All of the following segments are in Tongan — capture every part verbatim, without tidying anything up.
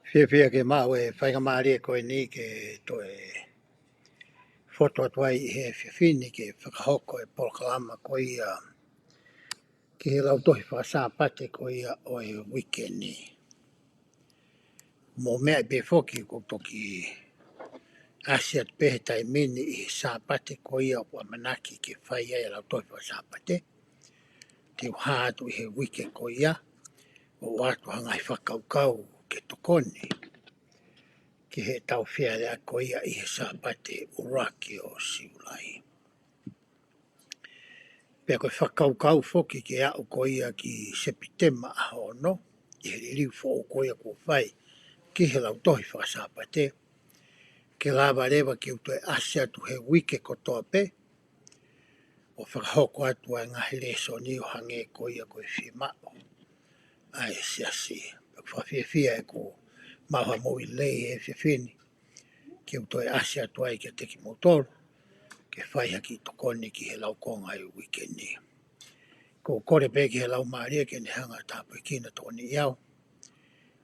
Fiefia ke maʻu e faingamālie ko eni ke toe fotu atu ai he efiafi ni ke fakahoko e polokalama ko ia ki he lautohi fakasāpate ko ia ʻo e uike ni. Mo meʻa pē foki ko toki ʻasi atu pē he taimi ni ʻi he Sāpate ko ia ʻoku ʻamanaki ke fai ai e lautohi fakasāpate. Te u hā atu ʻi he uike ko ia ʻo ʻoatu ha ngaahi fakakaukau ke tokoni ki heʻetau fealeaʻaki ko ia ʻi he Sāpate ʻuluaki ʻo Siulai. Pea ko e fakakaukau foki ke aʻu ko ia ki Sepitema ʻaho ono, ʻi he liliu foʻou ko ia kuo fai ki he lautohi fakasāpate, ke lava leva ke u toe ʻasi atu he uike kotoa pē, ʻo fakahoko atu ʻa e ngaahi lēsoni ʻo hangē ko ia ko e fiemaʻu ʻa e siasi. Pea ʻoku ou fiefia ʻeku maʻu ha moʻui lelei he efiafi ni ke u toe ʻasi atu ai kiate kimoutolu ke fai ha kiʻi tokoni ki he laukonga ʻo e uike ni. ʻOku ou kole pē ki he Laumālie ke ne hanga ʻo tāpuekina tokoni au,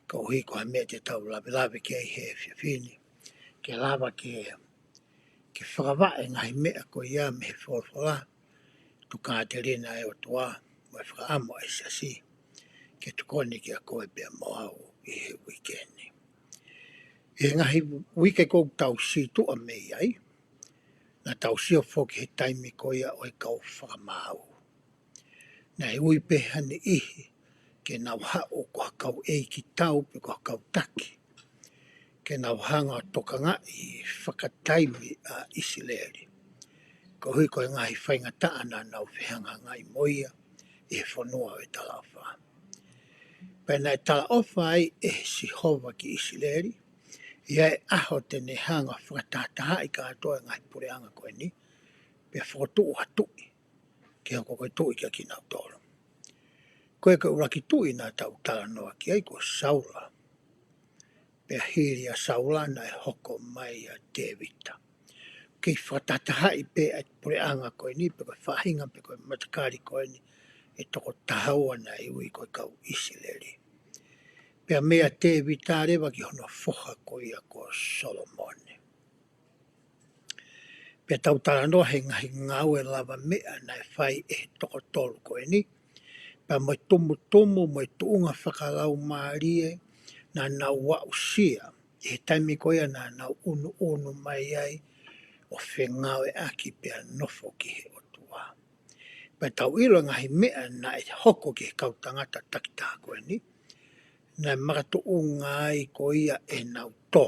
koeʻuhi ko ha meʻa te tau lavelave ki ai he efiafi ni, ke lava ke, ke fakavaʻe ngaahi meʻa ko ia mei he folofola, tokāteline ʻa e ʻOtua, mo e fakaʻamu ʻa e siasi, ke tokoni kiate koe pea mo au ʻi he uike ni. ʻI he ngaahi uike kuo tau situʻa mei ai, naʻa tau sio foki he taimi ko ia ʻo e kau fakamaau. Naʻe ui pē ha niʻihi ke nau haʻu ko ha kau ʻeikitau pe ko ha kau taki, ke nau hanga ʻo tokangaʻi fakataimi ʻa ʻIsileli, koeʻuhi ko e ngaahi faingataʻa naʻa nau fehangahangai mo ia ʻi he fonua ʻo e talaʻofa. Pea naʻe talaʻofa ai ʻe Sihova ki ʻIsileli, ʻi he ʻaho te ne hanga ʻo fakatahatahaʻi kātoa e ngaahi puleʻanga ko eni, pea fokotuʻu ha tuʻi ke hoko ko e tuʻi kiate kinautolu. Ko e ʻuluaki tuʻi naʻa tau talanoa ki ai ko Saula. Pea hili ʻa Saula naʻe hoko mai ʻa Tēvita. Kei fakatahatahaʻi pē ʻa e puleʻanga ko eni, pe ko e faʻahinga pe ko e matakali ko eni ʻe toko taha ua naʻe ui ko e kau ʻIsileli. Pea mei a Tēvita leva ki hono foha ko ia ko Solomone. Pea tau talanoa he ngaahi ngāue lavameʻa naʻe fai ʻe he toko tolu ko eni. Pea mo e tumutumu, mo e tuʻunga fakalaumālie naʻa nau aʻusia ʻi he taimi ko ia naʻa nau ʻunuʻunu mai ai ʻo fengāueʻaki pea nofo ki he ʻOtua. Pea tau ʻilo ngaahi meʻa naʻe hoko ki he kau tangata takitaha ko eni, naʻe makatuʻunga ai ko ia ʻenau tō,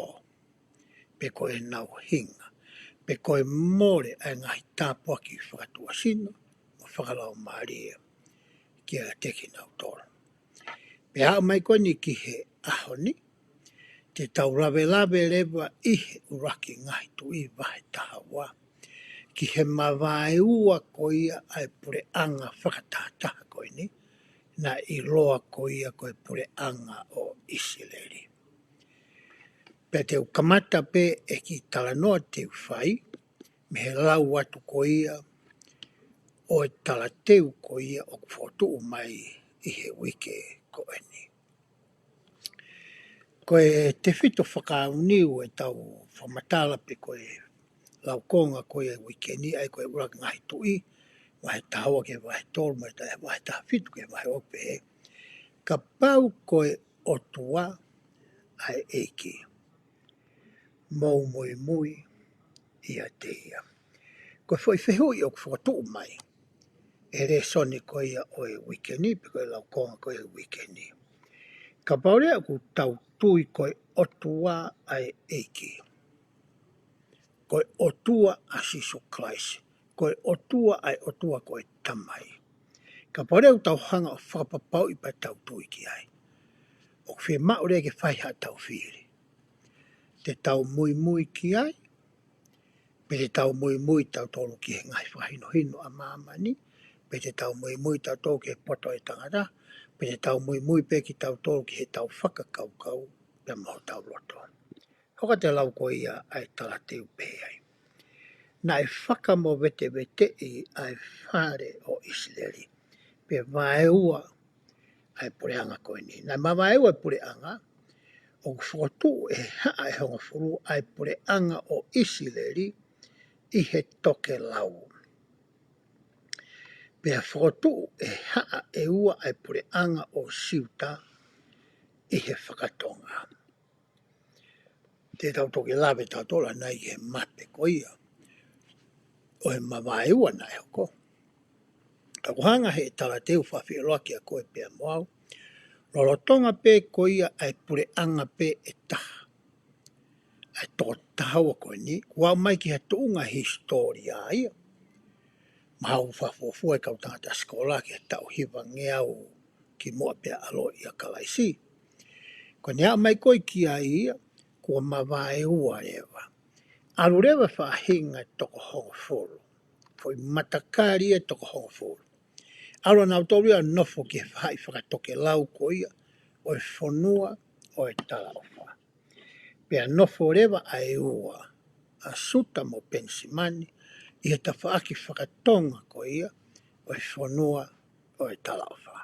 pe ko ʻenau hinga, pe ko e mole ʻa e ngaahi tāpuaki fakatuʻasino mo fakalaumālie kiate kinautolu. Pea aʻu mai ko eni ki he ʻaho ni, te tau lavelave leva ʻi he ʻuluaki ngaahi tuʻi vahe taha ua, ki he mavaeua ko ia ʻa e puleʻanga fakatahataha ko eni, naʻe ʻiloa ko ia ko e puleʻanga ʻo ʻIsileli. Pea te u kamata pē ʻeku talanoa te u fai, mei he lau atu ko ia ʻo e talateu ko ia ʻoku fokotuʻu mai ʻi he uike ko eni. Ko e tefito fakaʻauniu ʻetau fakamatala pe ko e laukonga ko ia ʻo e uike ni, ʻa ia ko e ʻuluaki ngaahi tuʻi, vahe taha ua ki he vahe tolu, mo e ta-, vahe taha fitu ki he vahe ʻoku pehē: Kapau ko e ʻOtua ʻa e ʻEiki, mou muimui ʻiate ia. Ko e foʻi fehuʻi ʻoku fokotuʻu mai ʻe he lēsoni ko ia ʻo e uike ni, pe ko e laukonga ko ia ʻo e uike ni: Kapau leva ʻoku tau tui ko e ʻOtua ʻa e ʻEiki, ko e ʻOtua ʻa Sīsū Kalaisi, ko e ʻOtua ʻa e ʻOtua ko e Tamai, kapau leva ʻoku tau hanga ʻo fakapapauʻi pea tau tui ki ai, ʻoku fiemaʻu leva ke fai haʻatau fili. Te tau muimui ki ai, pe te tau muimui tautolu ki he ngaahi fakahinohino ʻa māmani, pe te tau muimui tautolu ki he poto ʻo e tangata, pe te tau muimui pē kitautolu ki heʻetau fakakaukau pea mo hotau loto. Hoko atu e lau ko ia ʻa e talateu pehē ai: Naʻe fakamoveteveteʻi ʻa e fale ʻo ʻIsileli, pea vaeua ʻa e puleʻanga ko eni. Naʻe mavaeua e puleʻanga ʻoku fokotuʻu ʻe he haʻa ʻe hongofulu ʻa e puleʻanga ʻo ʻIsileli ʻi he tokelau. Pea fokotuʻu ʻe he haʻa ʻe ua ʻa e puleʻanga ʻo Siuta ʻi he fakatonga. Te tau toki lave tautolu ʻanai ki he mape ko ia ʻo e mavaeua naʻe hoko. Ka ʻoku hanga ʻe he talateu ʻo fakafeʻiloaki ʻa koe pea mo au, lolotonga pē ko ia ʻa e puleʻanga pē ʻe taha, ʻa e toko taha ua ko eni, kuo aʻu mai ki ha tuʻunga hisitōlia ia. Mahalo ʻoku fakafuofua e kau tangata sikola ki he taʻu hivangeau kimuʻa pea ʻaloʻi ʻa Kalaisi. Ko ʻene aʻu mai ko ē ki ai ia, kuo mavaeua leva. ʻAlu leva e faʻahinga ʻe toko hongofulu, foʻi matakali ʻe toko hongofulu. ʻAlu ʻa nautolu ia ʻo nofo ki he faʻahi fakatokelau ko ia ʻo e fonua ʻo e talaʻofa. Pea nofo leva ʻa e ua, ʻa Siuta mo Penisimani, ʻi he tafaʻaki fakatonga ko ia ʻo e fonua ʻo e talaʻofa.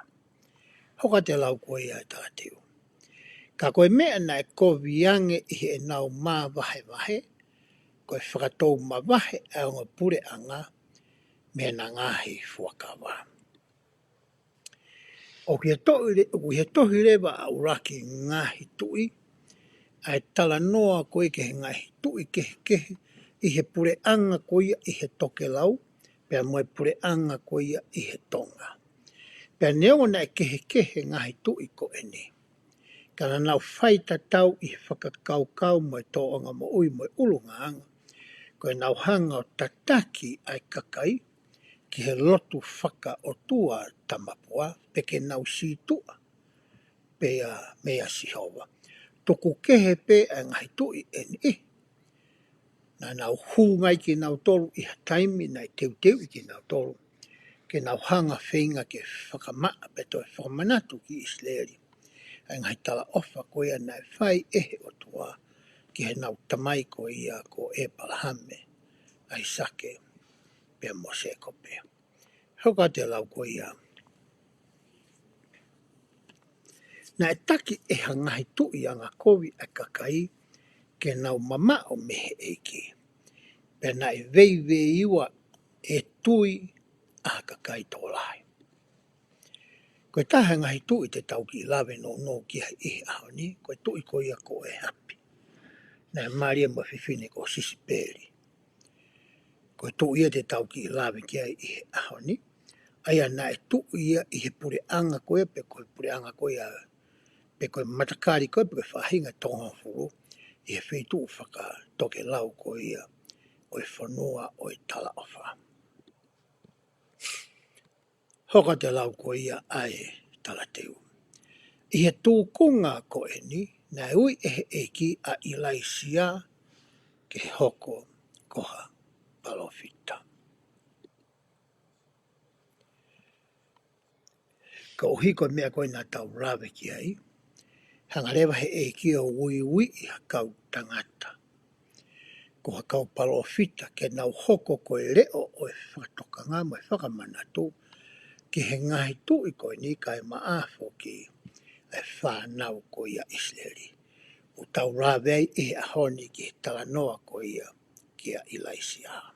Hoko atu e lau ko ia ʻa e talateu. Ka ko e meʻa naʻe kovi ange ʻi heʻenau māvahevahe, ko e fakatou mavahe ʻa e ongo puleʻanga mei heʻena ngaahi fuakava. ʻOku ʻi he tohi le-, ʻoku ʻi he tohi leva ʻa ʻUluaki Ngaahi Tuʻi, ʻa e talanoa ko ia ki he ngaahi tuʻi kehekehe ʻi he puleʻanga ko ia ʻi he tokelau, pea mo e puleʻanga ko ia ʻi he tonga. Pea neongo naʻe kehekehe e ngaahi tuʻi ko eni, ka naʻa nau faitatau ʻi he fakakaukau mo e tōʻonga moʻui mo e ʻulungaanga, ko ʻenau hanga ʻo tataki ʻa e kakai ki he lotu fakaʻotua tamapua, pe ke nau sītuʻa pea meia Sihova. Tuku kehe pē ʻa e ngaahi tuʻi ʻe niʻihi. Naʻa nau hū mai kinautolu ʻi ha taimi naʻe teuteuʻi kinautolu ke nau hanga ʻo feinga ke fakamaʻa pe toe fakamanatu ki ʻIsileli ʻa e ngaahi talaʻofa ko ia naʻe fai ʻe he ʻOtua ki heʻenau tamai ko ia ko ʻĒpalahame, ʻAisake, pea mo Sēkope. Hoko atu e lau ko ia. Naʻe taki ʻe ha ngaahi tuʻi angakovi ʻa e kakai ke nau mamaʻo mei he ʻEiki. Pea naʻe veiveiua e tui ʻa ha kakai tokolahi. Ko e taha e ngaahi tuʻi te tau kiʻi lave nounou ki ai ʻi he ʻaho ni, ko e tuʻi ko ia ko ʻĒhapi. Naʻe mālie mo e fefine ko Sisipeli. Ko e tuʻi ia te tau kiʻi lave ki ai ʻi he ʻaho ni. ʻA ia naʻe tuʻi ia ʻi he puleʻanga ko ia, pe ko e puleʻanga ko ia, pe ko e matakali ko ia, pe ko e faʻahinga ʻe toko hongofulu, ʻi he feituʻu fakatokelau ko ia ʻo e fonua ʻo e talaʻofa. Hoko atu e lau ko ia ʻa e talateu. ʻI he tūkunga ko eni, naʻe ui ʻe he ʻEiki ʻa ʻIlaisiā ke hoko ko ha palōfita. Koeʻuhi ko e meʻa ko ē naʻa tau lave ki ai, hanga leva ʻe he ʻEiki ʻo uiuiʻi ha kau tangata, ko ha kau palōfita, ke nau hoko ko e leʻo ʻo e fakatokanga mo e fakamanatu ki he ngaahi tuʻi ko eni kae maʻa foki ʻa e fānau ko ia ʻIsileli. ʻOku tau lave ai ʻi he ʻaho ni ki he talanoa ko ia kia ʻIlaisiā.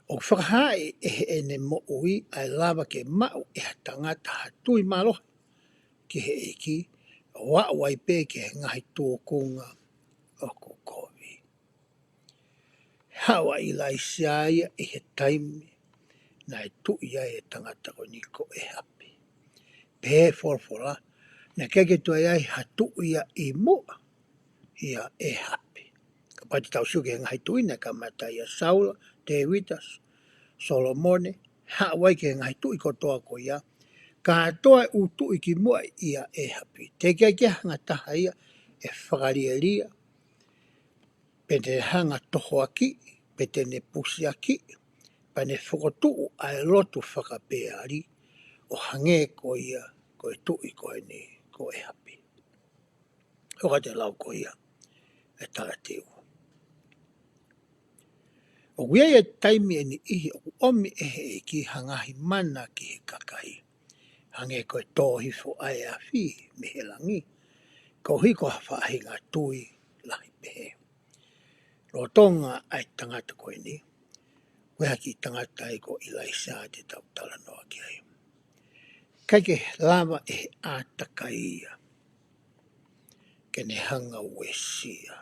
ʻOku fakahaaʻi ʻe heʻene moʻui ʻa e lava ke maʻu ʻe ha tangata ha tui mālohi ki he ʻEiki, ʻo aʻu ai pē ki he ngaahi tūkunga ʻoku kovi. Haʻu ʻa ʻIlaisiā ia ʻi he taimi naʻe tuʻi ai e tangata ko eni ko ʻĒhapi. Pehē ʻe he folofola, naʻe ʻikai ke toe ʻi ai ha tuʻi ia ʻi muʻa ʻia ʻĒhapi. Kapau te tau sio ki he ngaahi tuʻi naʻe kamata ʻia Saula, Tēvita, Solomone, haʻu ai ki he ngaahi tuʻi kotoa ko ia, kātoa e ʻū tuʻi kimuʻa ʻia ʻĒhapi. Teʻeki ai ke ʻi ai ha taha ia ʻe fakalielia, pe te ne hanga ʻo tohoakiʻi, pe te ne pusiakiʻi, pea ne fokotuʻu ʻa e lotu fakapeali ʻo hangē ko ia ko e tuʻi ko eni ko ʻĒhapi. Hoko atu e lau ko ia ʻa e talateu. ʻOku ʻi ai e taimi ʻe niʻihi ʻoku ʻomi ʻe he ʻEiki ha ngaahi mana ki he kakai, Hangē ko e tō hifo ʻa e afi mei he langi, koeʻuhi ko ha faʻahinga tui lahi pehē. Lolotonga ʻa e tangata ko eni, ko e hā ki he tangata ia ko ʻIlaisiā te tau talanoa ki ai. ʻIkai ke lava ʻe he ʻātakai ia ke ne hanga ʻo uesia,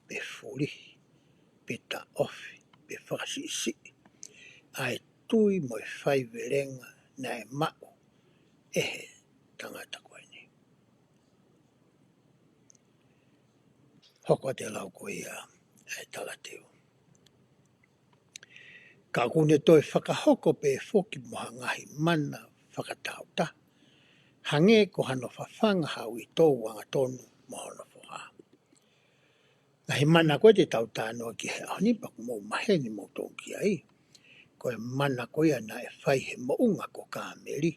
pe fulihi, pe taʻofi, pe fakasiʻisiʻi ʻa e tui mo e faivelenga naʻe maʻu ʻe he tangata ko eni. Hoko atu e lau ko ia ʻa e talateu. Ka ʻoku ne toe fakahoko pē foki mo ha ngaahi mana fakatahutaha, hangē ko hano fafanga ha uitou angatonu mo hono foha. Ngaahi mana ko ē te tau talanoa ki he ʻaho ni, pea ʻoku mou maheni moutolu ki ai, ko e mana ko ia naʻe fai he moʻunga ko Kāmeli.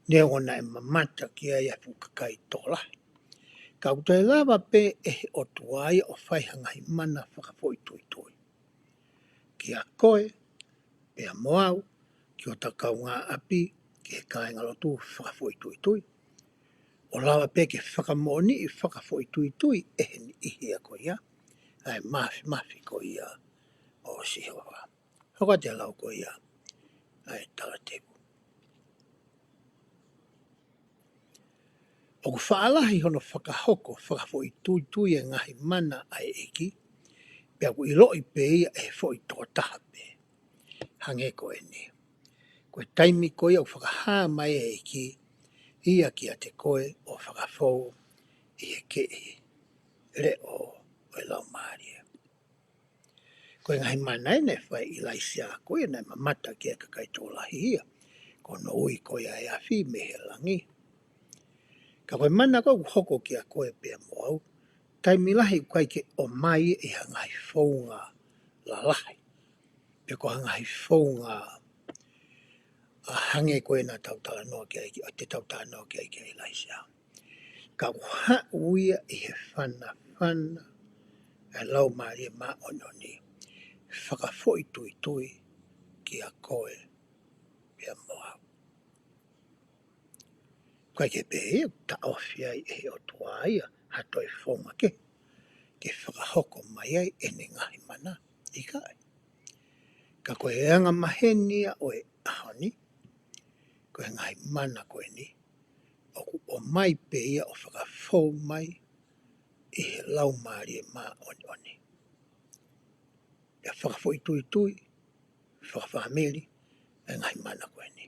Neongo naʻe mamata ki ai ʻa e fuʻu kakai tokolahi, ka ʻoku toe lava pē ʻe he ʻOtua ia ʻo fai ha ngaahi mana fakafoʻituitui kia koe pea mo au, ki hota kaungāʻapi, ki he kāingalotu fakafoʻituitui. ʻO lava pē ke fakamoʻoniʻi fakafoʻituitui ʻe he niʻihi ia ko ia ʻa e māfimafi ko ia ʻo Sihova. Hoko atu e lau ko ia ʻa e talateu. ʻOku faʻa lahi hono fakahoko fakafoʻituitui e ngaahi mana ʻa e ʻEiki, pea ʻoku ʻiloʻi pē ia ʻe he foʻi tokotaha pē. Hangē ko eni. Ko e taimi ko ia ʻoku fakahā mai e ʻEiki ia kiate koe ʻo fakafou ʻi he kehe leʻo ʻo e Laumālie. Ko e ngaahi mana ē naʻe fai ʻe ʻIlaisiā ko ia naʻe mamata ki ai e kakai tokolahi ia, ko hono ui ko ia e afi mei he langi. Ka ko e mana ko ē ʻoku hoko kia koe pea mo au, taimi lahi ʻoku ʻikai ke ʻomai ʻe ha ngaahi founga lalahi, pe ko ha ngaahi founga ʻa hangē ko ē naʻa tau talanoa ki ai, ʻa te tau talanoa ki ai kia ʻIlaisiā. Ka ʻoku haʻu ia ʻi he fanafana ʻa e Laumālie Māʻoniʻoni, fakafoʻituitui kia koe pea mo au. ʻIkai ke pehē ia ʻoku taʻofi ai ʻe he ʻOtua ia ha toe founga kehe ke fakahoko mai ai ʻene ngaahi mana. ʻIkai. Ka ko e anga maheni ia ʻo e ʻaho ni, ko e ngaahi mana ko eni, ʻoku ʻomai pē ia ʻo fakafou mai ʻe he Laumālie Māʻoniʻoni. ʻE fakafoʻituitui, fakafāmili, e ngaahi mana ko eni.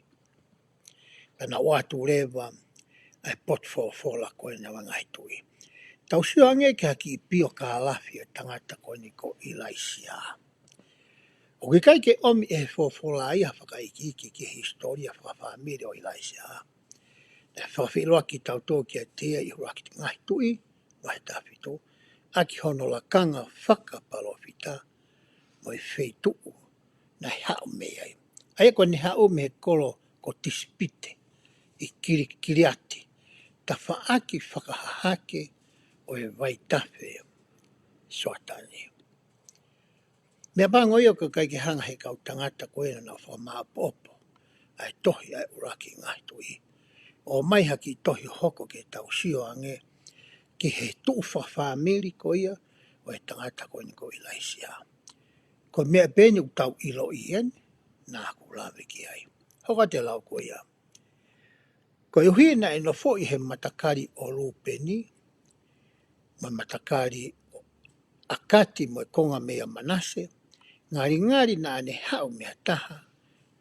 Pea naʻa ku ʻoatu leva ʻa e potu folofola ko eni ʻa e ngaahi tuʻi. Tau sio ange ki ha kiʻi piokālafi ʻo e tangata ko eni ko ʻIlaisiā. ʻOku ʻikai ke ʻomi ʻe he folofola ia ha fakaikiiki ki he hisitōlia fakafāmili ʻo ʻIlaisiā. Naʻe fakafeʻiloaki kitautolu kiate ia ʻi he ʻUluaki Ngaahi Tuʻi, vahe taha fitu, ʻaki hono lakanga fakapalōfita mo e feituʻu naʻe haʻu mei ai. ʻA ia ko ʻene haʻu mei he kolo ko Tisipite ʻi Kili-, Kiliati, tafaʻaki fakahahake ʻo e vaitafe Soatani. Meʻapango ia ʻoku ʻikai ke hanga ʻe he kau tangata ko ē naʻa nau fakamāʻopoʻopo ʻa e tohi ʻa e ʻUluaki Ngaahi Tuʻi ʻo ʻomai ha kiʻi tohi ʻo hoko ke tau sio ange ki he tuʻu fakafāmili ko ia ʻo e tangata ko eni ko ʻIlaisiā. Ko e meʻa pē eni ʻoku tau ʻiloʻi eni, naʻa ku lave ki ai. Hoko atu e lau ko ia. Koeʻuhi naʻe nofoʻi he matakali ʻo Lūpeni, mo e matakali ʻa Kati mo e konga meia Manase, ngalingali naʻa ne haʻu mei ha taha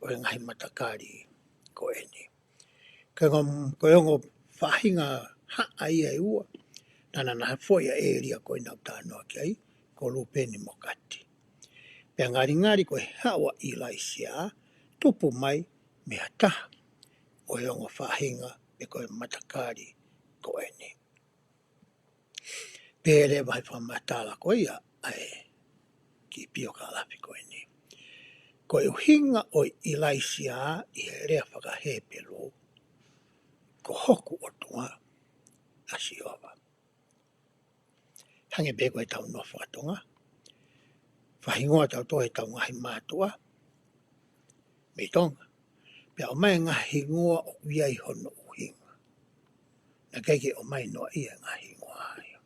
ʻo e ngaahi matakali ko eni. Ko e ongo, ko e ongo faʻahinga haʻa ia ʻe ua naʻa na nofoʻi ʻa e ʻēlia ko ē naʻa ku talanoa ki ai, ko Lūpeni mo Kati. Pea ngalingali ko e haʻu ʻa ʻIlaisiā, tupu mai mei ha taha ʻo e ongo faʻahinga pe ko e matakali ko eni. Pea leva he fakamatala ko ia ʻa e kiʻi piokālafi ko eni. Ko e ʻuhinga ʻo ʻIlaisiā ʻi he lea faka-Hepelū, ko hoku ʻOtua ʻa Sihova. Hangē pē ko ʻetau nofo faka-Tonga. Fakahingoa tautolu ʻe heʻetau ngaahi mātuʻa mei Tonga. Pea ʻomai e ngaahi hingoa ʻoku ʻi ai hono ʻuhinga. Naʻe ʻikai ke ʻomai noa ia e ngaahi hingoa ia.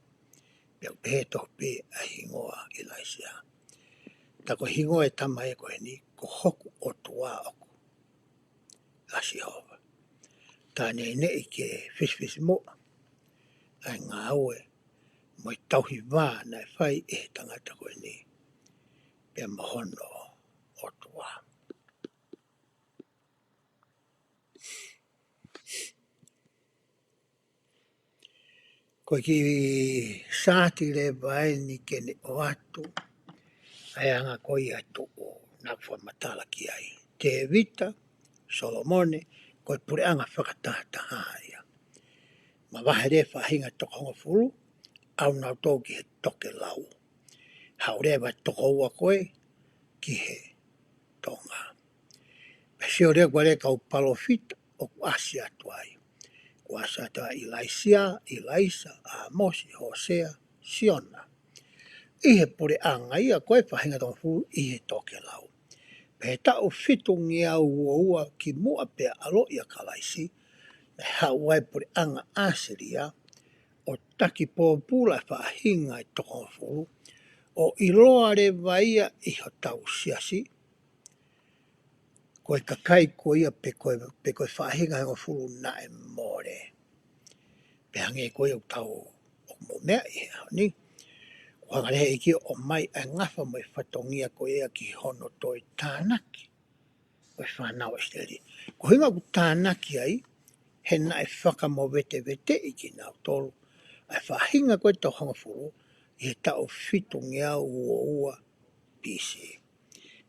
Pea ʻoku pehē tofu pē ʻa e hingoa ʻo ʻIlaisiā. Tā ko e hingoa e tama ko eni, ko hoku ʻOtua ʻoku ʻa Sihova. Tā neʻineʻi ke fisifisimuʻa ʻa e ngāue mo e tauhi vā naʻe fai ʻe he tangata ko eni pea mo hono ʻOtua. Ko e kiʻi saati leva eni ke ne ʻoatu ʻa e anga ko ia ʻo e tuʻu naʻa ku fakamatala ki ai. Tēvita, Solomone, ko e puleʻanga fakatahataha ia. Mavahe leva e faʻahinga toko hongofulu, ʻalu nautolu ki he tokelau. Haʻu leva e toko ua ko ē ki he tonga. Pea sio leva ko e kau palōfita ʻoku ʻasi atu ai. Kuo ʻasi atu ai ʻa ʻIlaisiā, ʻIlaisa, ʻĀmosi, Hōsea, Siona. ʻI he puleʻanga ia ko e faʻahinga toko hongofulu ʻi he tokelau. Pea he taʻu fitungeau uo ua kimuʻa pea ʻaloʻi ʻa Kalaisi, naʻe haʻu ai e puleʻanga ʻAsilia ʻo taki pōpula e faʻahinga ʻe toko hongofulu, ʻo ʻiloa leva ia ʻi hotau siasi ko e kakai ko ia pe ko e, pe ko e faʻahinga ʻe hongofulu naʻe mole. Pea hangē ko ia ʻoku tau ʻoku mou meaʻi he ʻaho ni, kuo hanga leva ʻe he ʻEiki ʻo ʻomai ʻa e ngafa mo e fatongia ko ia ki hono toe tānaki ʻo e fānau ʻa ʻIsileli. Ko e ʻuhinga ʻoku tānaki ai, he naʻe fakamoveteveteʻi kinautolu ʻa e faʻahinga ko e toko hongofulu ʻi he taʻu fitungeau uo ua B C.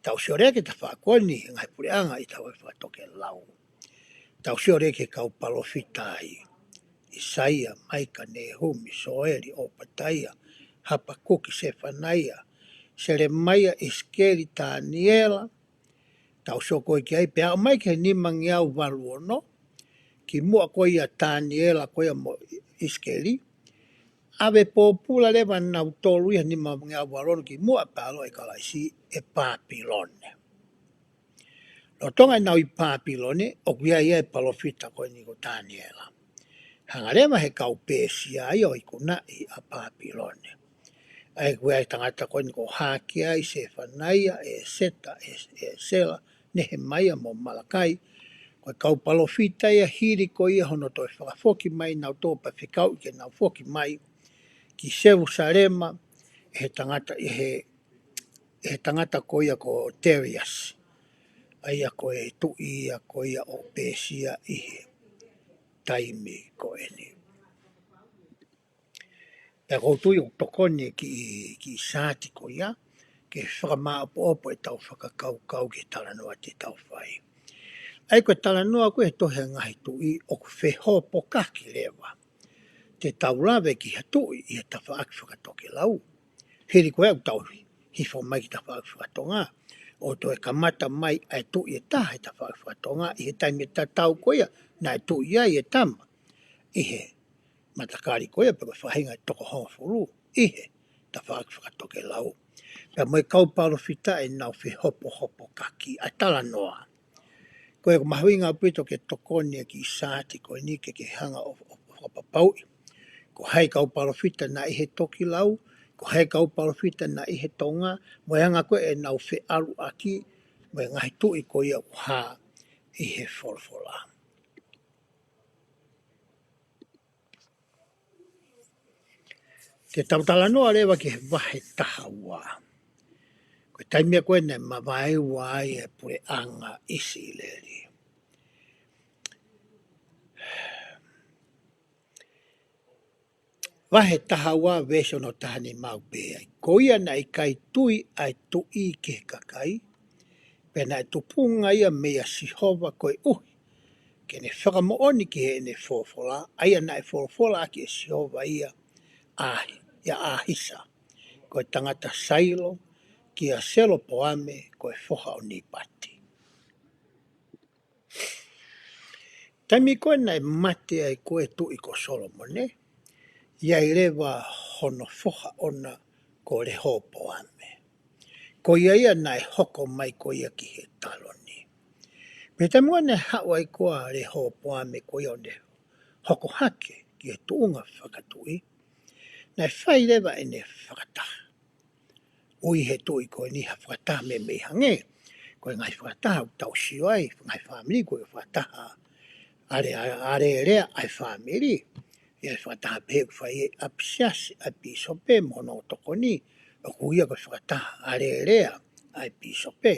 Tau sio leva ki he tafaʻaki ko eni he ngaahi puleʻanga ʻi he tafaʻaki fakatokelau. Tau sio leva ki he kau palōfita ai. ʻIsaia, Maika, Nehumi, Soeli, ʻOpataia, Hapakuki, Sefanaia, Selemaia, ʻIsikeli, Taniela. Tau sio ko ē ki ai pea aʻu mai ki he nimangeau valu ono, kimuʻa ko ia ʻa Taniela ko ia mo ʻIsikeli. ʻAve pōpula leva nautolu ia he nimangeau valu ono kimuʻa pea ʻaloʻi ʻa Kalaisi ʻi Pāpilone. Lolotonga ʻenau ʻi Pāpilone, ʻoku ʻi ai e palōfita ko eni ko Taniela. Hanga leva he kau Pēsia ia ʻo ikunaʻi ʻa Pāpilone. ʻA ia ko e tangata ko eni ko Hakeai, Sefanaia, ʻEseta, ʻEsela, Nehemaia mo Malakai. Ko e kau palōfita ia hili ko ia hono toe fakafoki mai nautolu pea fekauʻi ke nau foki mai ki Selusalema, ʻe he tangata, ʻe he, ʻe he tangata ko ia ko Teliasi. ʻA ia ko e tuʻi ia ko ia ʻo Pēsia ʻi he taimi ko eni. Pea ʻoku ou tui ʻoku tokoni e kiʻi, kiʻi saati ko ia, ke fakamāʻopoʻopo ʻetau fakakaukau ki he talanoa te tau fai. ʻA ia ko e talanoa ko ē he tohi ʻa e Ngaahi Tuʻi ʻoku fehopokaki leva. Te tau lave ki ha tuʻi ʻi he tafaʻaki fakatokelau. Hili ko ē ʻoku tau hifo mai ki he tafaʻaki fakatonga. ʻO toe kamata mai ʻa e tuʻi ʻe taha he tafaʻaki fakatonga ʻi he taimi tatau ko ia naʻe tuʻi ai e tama ʻi he matakali ko ia pe ko e faʻahinga ʻe toko hongofulu ʻi he tafaʻaki fakatokelau. Pea mo e kau palōfita ʻenau fehopohopokaki ʻa e talanoa. Ko ia ʻoku mahuʻinga ʻaupito ke tokoni e kiʻi saati ko eni ke ke hanga ʻo, ʻo, ʻo fakapapauʻi. Ko hai kau palōfita naʻe ʻi he tokelau, ko hai kau palōfita naʻe ʻi he tonga, mo e anga ko ē ʻenau feʻaluʻaki, mo e ngaahi tuʻi ko ia ʻoku hā ʻi he folofola. Te tau talanoa leva ki he vahe taha ua. Ko e taimi ko ē naʻe mavaeua ai e puleʻanga ʻIsileli. Vahe taha ua veesi ono taha ni mau pē ai. Ko ia naʻe ʻikai tui ʻa e tuʻi ki he kakai, pea naʻe tupunga ia meia Sihova koeʻuhi ke ne fakamoʻoni ki heʻene folofola, ʻa ia naʻe folofola ʻaki ʻe Sihova ia ʻa, ʻia ʻAhisa, ko e tangata Sailo, kia Selopoame, ko e foha ʻo Nipati. Taimi ko ē naʻe mate ai ko ē tuʻi ko Solomone, ʻi ai leva hono foha ʻona ko Lehopoame. Ko ia ia naʻe hoko mai ko ia ki he taloni. Pea taimi naʻe haʻu ai ko ē ʻa Rehopoame ko ia ʻo ne hoko hake ki he tuʻunga fakatuʻi, naʻe fai leva ʻene fakataha. ʻOku ʻi he tuʻi ko eni ha fakataha meimei hangē ko e ngaahi fakataha ʻoku tau sio ai, ngaahi fāmili ko e fakataha ale-, alēlea ʻa e fāmili. ʻI ai e fakataha pehē ʻoku fai ʻe he ʻapisiasi ʻa e pīsope mo hono tokoni, ʻoku ui ia ko e fakataha alēlea ʻa e pīsope.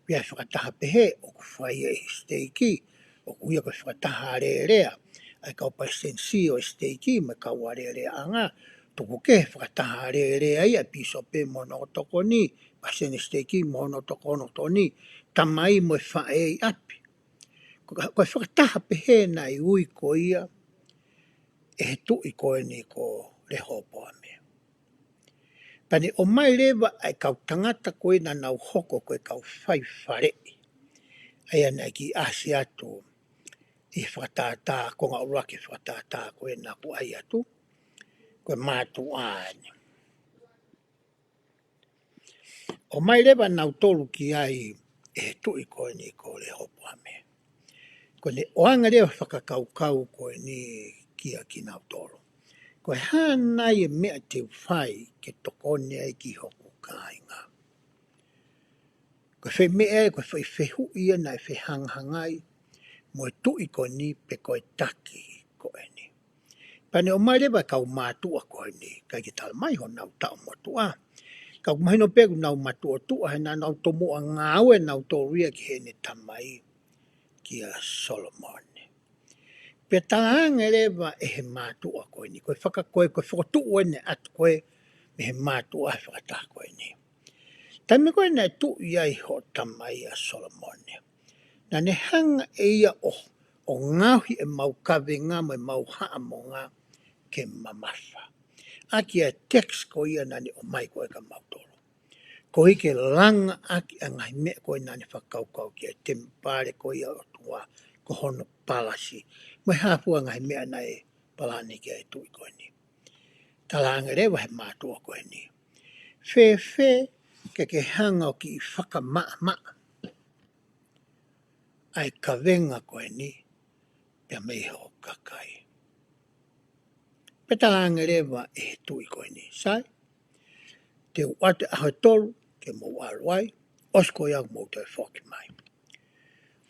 ʻI ai e fakataha pehē ʻoku fai ʻe he siteiki, ʻoku ui ia ko e fakataha alēlea ʻa e kau palesitenisī ʻo e siteiki mo e kau alēleaʻanga. Tuku kehe e fakataha alēlea ia ʻa e pīsope mo hono tokoni, palesiteni siteiki mo hono tokoni, tamai mo e faʻē ʻi ʻapi. Ko, ko e fakataha pehē naʻe ui ko ia ʻe he tuʻi ko eni ko Rehopoame. Pea ne ʻomai leva ʻa e kau tangata ko ē naʻa nau hoko ko e kau fai faleʻi, ʻa ia naʻe kiʻi ʻasi atu ʻi he fakatātā, konga ʻuluaki fakatātā ko ē naʻa ku ʻai atu, ko e mātuʻa eni. ʻOmai leva nautolu ki ai ʻe he tuʻi ko eni ko Rehopoame. Ko ʻene ʻoange leva e fakakaukau ko eni kia kinautolu: Ko e hā nai e meʻa te u fai ke tokoni ai ki hoku kāinga? Ko e foʻi meʻa ia, ko e foʻi fehuʻi ia naʻe fehangahangai mo e tuʻi ko eni pe ko e taki ko eni. Pea ne ʻomai leva e kau mātuʻa ko eni, ʻikai ke tala mai honau taʻu motuʻa. Ka ʻoku mahino pē ʻoku nau matuʻotuʻa he naʻa nau tomuʻa ngāue nautolu ia ki heʻene tamai, kia Solomone. Pea talaange leva ʻe he mātuʻa ko eni, ko e faka-, ko e, ko e fokotuʻu eni ʻatu ko ē mei he mātuʻa he fakataha ko eni: Taimi ko ē naʻe tuʻi ai hoʻo tamai ʻa Solomone, naʻa ne hanga ʻe ia ʻo, ʻo ngaohi ʻemau kavenga mo ʻemau haʻamonga ke mamafa ʻaki ʻa e tax ko ia naʻa ne ʻomai ko ē kia mautolu, koeʻuhi ke langa ʻaki ʻa e ngaahi meʻa ko ē naʻa ne fakakaukau ki ai, temipale ko ia ʻo e ʻOtua, ko hono palasi, mo e hā fua e ngaahi meʻa naʻe palani ki ai e tuʻi ko eni. Talaange leva ʻe he mātuʻa ko eni: Fēfē ke ke hanga ʻo kiʻi fakamaʻamaʻa ʻa e kavenga ko eni pea mei hoʻo kakai? Pea talaange leva ʻe he tuʻi ko eni: Sai, te u ʻoatu e ʻaho ʻe tolu ke mou ʻalu ai, ʻosi ko ia ʻoku mou toe foki mai.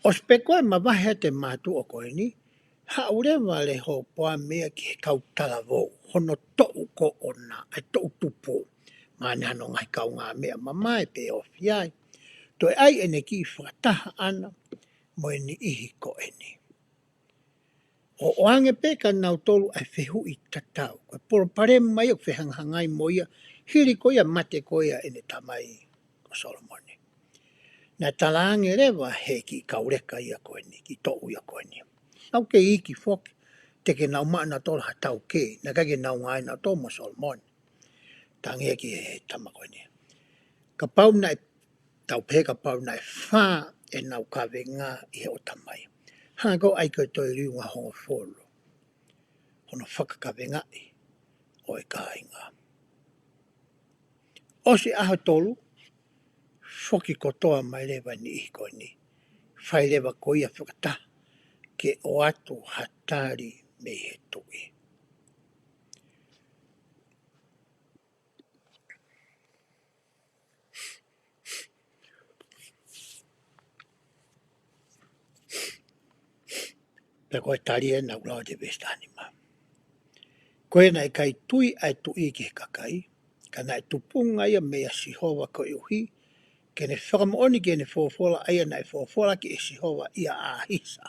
ʻOsi pē ko ē mavahe atu e mātuʻa ko eni, haʻu leva Rehopoame ia ki he kau talavou, hono toʻu ko ʻona, ʻa e toʻu tupu, maʻa ʻene hano ngaahi kaungāmeʻa mamae pe ofi ai, toe ʻai ʻene kiʻi fakataha ʻana mo e niʻihi ko eni, ʻo ʻoange pē kia nautolu ʻa e fehuʻi tatau, ko e palopalema ia ʻoku fehangahangai mo ia, hili ko ia e mate ko ia ʻene tamai ko Solomone. Naʻe talaange leva ʻe he kiʻi kau leka ia ko eni, kiʻi toʻu ia ko eni: Nau kei iiki foki, te ke nau maʻu nautolu ha taukei, naʻe ʻikai ke nau ngāue nautolu mo Solomone. Talaange ki he tama ko eni: Kapau naʻe, tau pehē kapau naʻe fā ʻenau kavenga ʻi hoʻo tamai, hanga ʻo ʻai ko e toe liunga hongofulu hono fakakavengaʻi ʻo e kāinga. ʻOsi e ʻaho ʻe tolu, foki kotoa mai leva e niʻihi ko eni, fai leva ko ia e fakataha ke ʻoatu ha tali mei he tuʻi. Pea ko e tali ē naʻa ku lau atu he veesi taha nima: Ko ia naʻe ʻikai tui ʻa e tuʻi ki he kakai, ka naʻe tupunga ia meia Sihova koeʻuhi ke ne fakamoʻoni ki heʻene folofola, ʻa ia naʻe folofola ʻaki ʻe Sihova ʻia ʻAhisa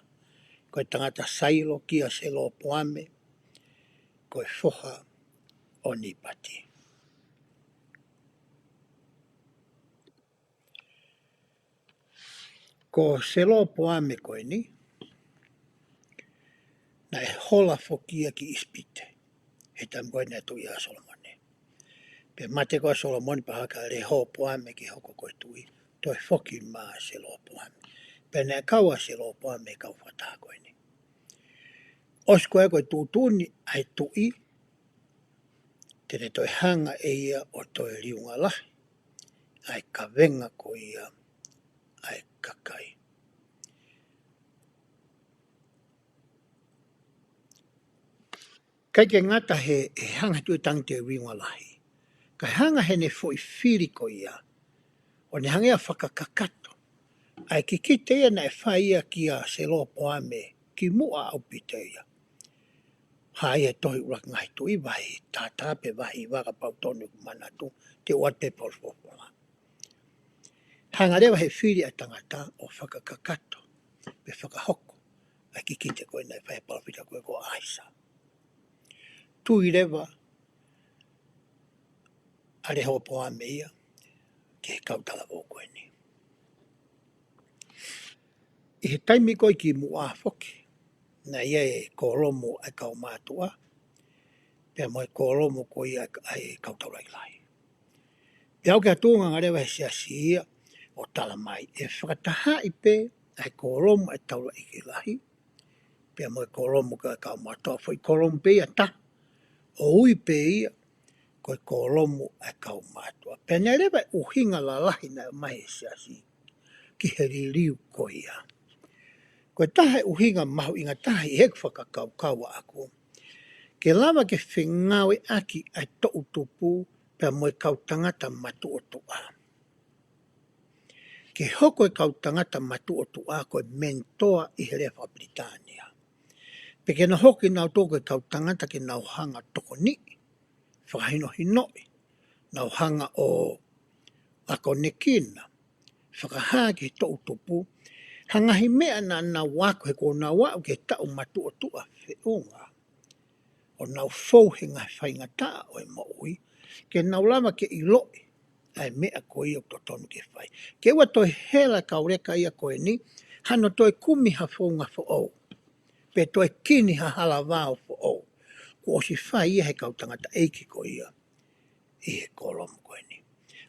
ko e tangata Sailo kia Selopoame ko e foha ʻo Nipati. Ko Selopoame ko eni, naʻe hola foki ia ki ʻIsipite he taimi ko ē naʻe tuʻi ai ʻa Solomone. Pea mate ko ē ʻa Solomone, pea haka ʻa Lehopoame ke hoko ko e tuʻi, toe foki mai ʻa Selopoame. Pea naʻe kau ʻa Selopoame he kau fakataha ko eni. ʻOsi ko ē ko e tuʻutuʻuni ʻa e tuʻi, te ne toe hanga ʻe ia ʻo toe liunga lahi ʻa e kavenga ko ia ʻa e kakai. ʻIkai ke ngata he, he hanga ʻe he Tuʻi Tangi Teuingo Lahi, kae hanga ʻe heʻene foʻi fili ko ia ʻo ne hanga ʻo fakakakato ʻa e kikite ia naʻe fai ia kia Selopoame kimuʻa ʻaupito ia. Hā ia he tohi ʻUluaki Ngaahi Tuʻi vahe taha taha pe vahe hiva kapau ʻoku tonu ʻeku manatu, te u ʻoatu pē polo folofola. Hanga leva ʻe he fili ʻa e tangata ʻo fakakakato pe fakahoko ʻa e kikite ko ē naʻe fai ʻe he palōfita ko ē ko ʻAisa. Tui leva ʻa Lehopoame ia ki he kau talavou ko eni. ʻI he taimi ko ē kimuʻa foki, naʻe ʻi ai e kōlomu ʻa e kau mātuʻa pea mo e kōlomu ko ia ʻa e kau taulaʻeiki lahi. Pea ʻoku ʻi ai ha tuʻunga leva he siasi ia ʻo talamai ʻe fakatahaʻi pē ʻa e kōlomu ʻa e taulaʻeiki lahi pea mo e kōlomu ko ē ʻa e kau mātuʻa, foʻi kōlomu pē ia taha, ʻo ui pē ia ko e kōlomu ʻa e kau mātuʻa. Pea naʻe leva e ʻuhinga lalahi naʻe ʻomai ʻe he siasi ki he liliu ko ia. Ko e taha e ʻuhinga mahuʻinga taha ʻi heʻeku fakakaukau ʻaʻaku, ke lava ke fengāueʻaki ʻa e toʻutupu pea mo e kau tangata matuʻotuʻa. Ke hoko e kau tangata matuʻotuʻa ko e mentor ʻi he lea faka-Pilitānia. Pe ke nau hoko kinautolu ko e kau tangata ke nau hanga ʻo tokoniʻi, fakahinohinoʻi, nau hanga ʻo akonekina, fakahā ki he toʻutupu ha ngaahi meʻa naʻa nau ako he kuo nau aʻu ki he taʻu matuʻotuʻa feʻunga, ʻo nau fou he ngaahi faingataʻa ʻo e moʻui, ke nau lava ke ʻiloʻi ʻa e meʻa ko ia ʻoku totonu ke fai. Ke ʻoua toe hela e kau leka ia ko eni, hano toe kumi ha founga foʻou, pe toe kini ha hala vao foʻou kuo ʻosi fai ia ʻe he kau tangataʻeiki ko ia ʻi he kōlomu ko eni.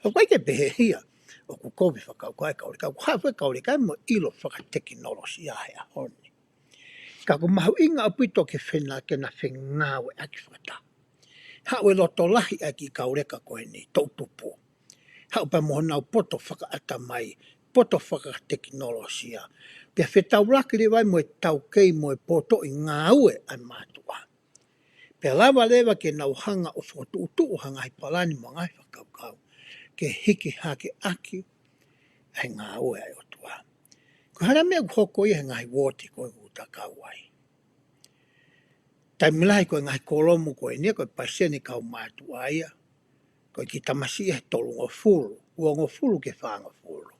ʻOku ʻikai ke pehē ia ʻoku kovi fakakaukau e kau leka, ʻoku haʻu e kau leka ia mo e ʻilo fakatekinolosia he ʻaho ni. Ka ʻoku mahuʻinga ʻaupito ke fena-, ke na fengāueʻaki fakataha. Haʻu e loto lahi ʻa e kiʻi kau leka ko eni, toʻutupu. Haʻu pea mo honau poto fakaʻatamai, poto fakatekinolosia. Pea fetaulaki leva ai mo e taukei mo e potoʻi ngāue ʻa e mātuʻa. Pea lava leva ke nau hanga ʻo fokotuʻutuʻu ha ngaahi palani mo e ngaahi fakakaukau ke hiki hake ʻaki ʻa e ngāue ʻa e ʻOtua. Ko e hā e meʻa ʻoku hoko ia he ngaahi uooti ko ē ʻoku ta kau ai? Taimi lahi ko e ngaahi kōlomu ko eni ia, ko e palesiteni kau mātuʻa ia ko e kiʻi tamasiʻi ia he tolungofulu, uangofulu ki he fāngofulu.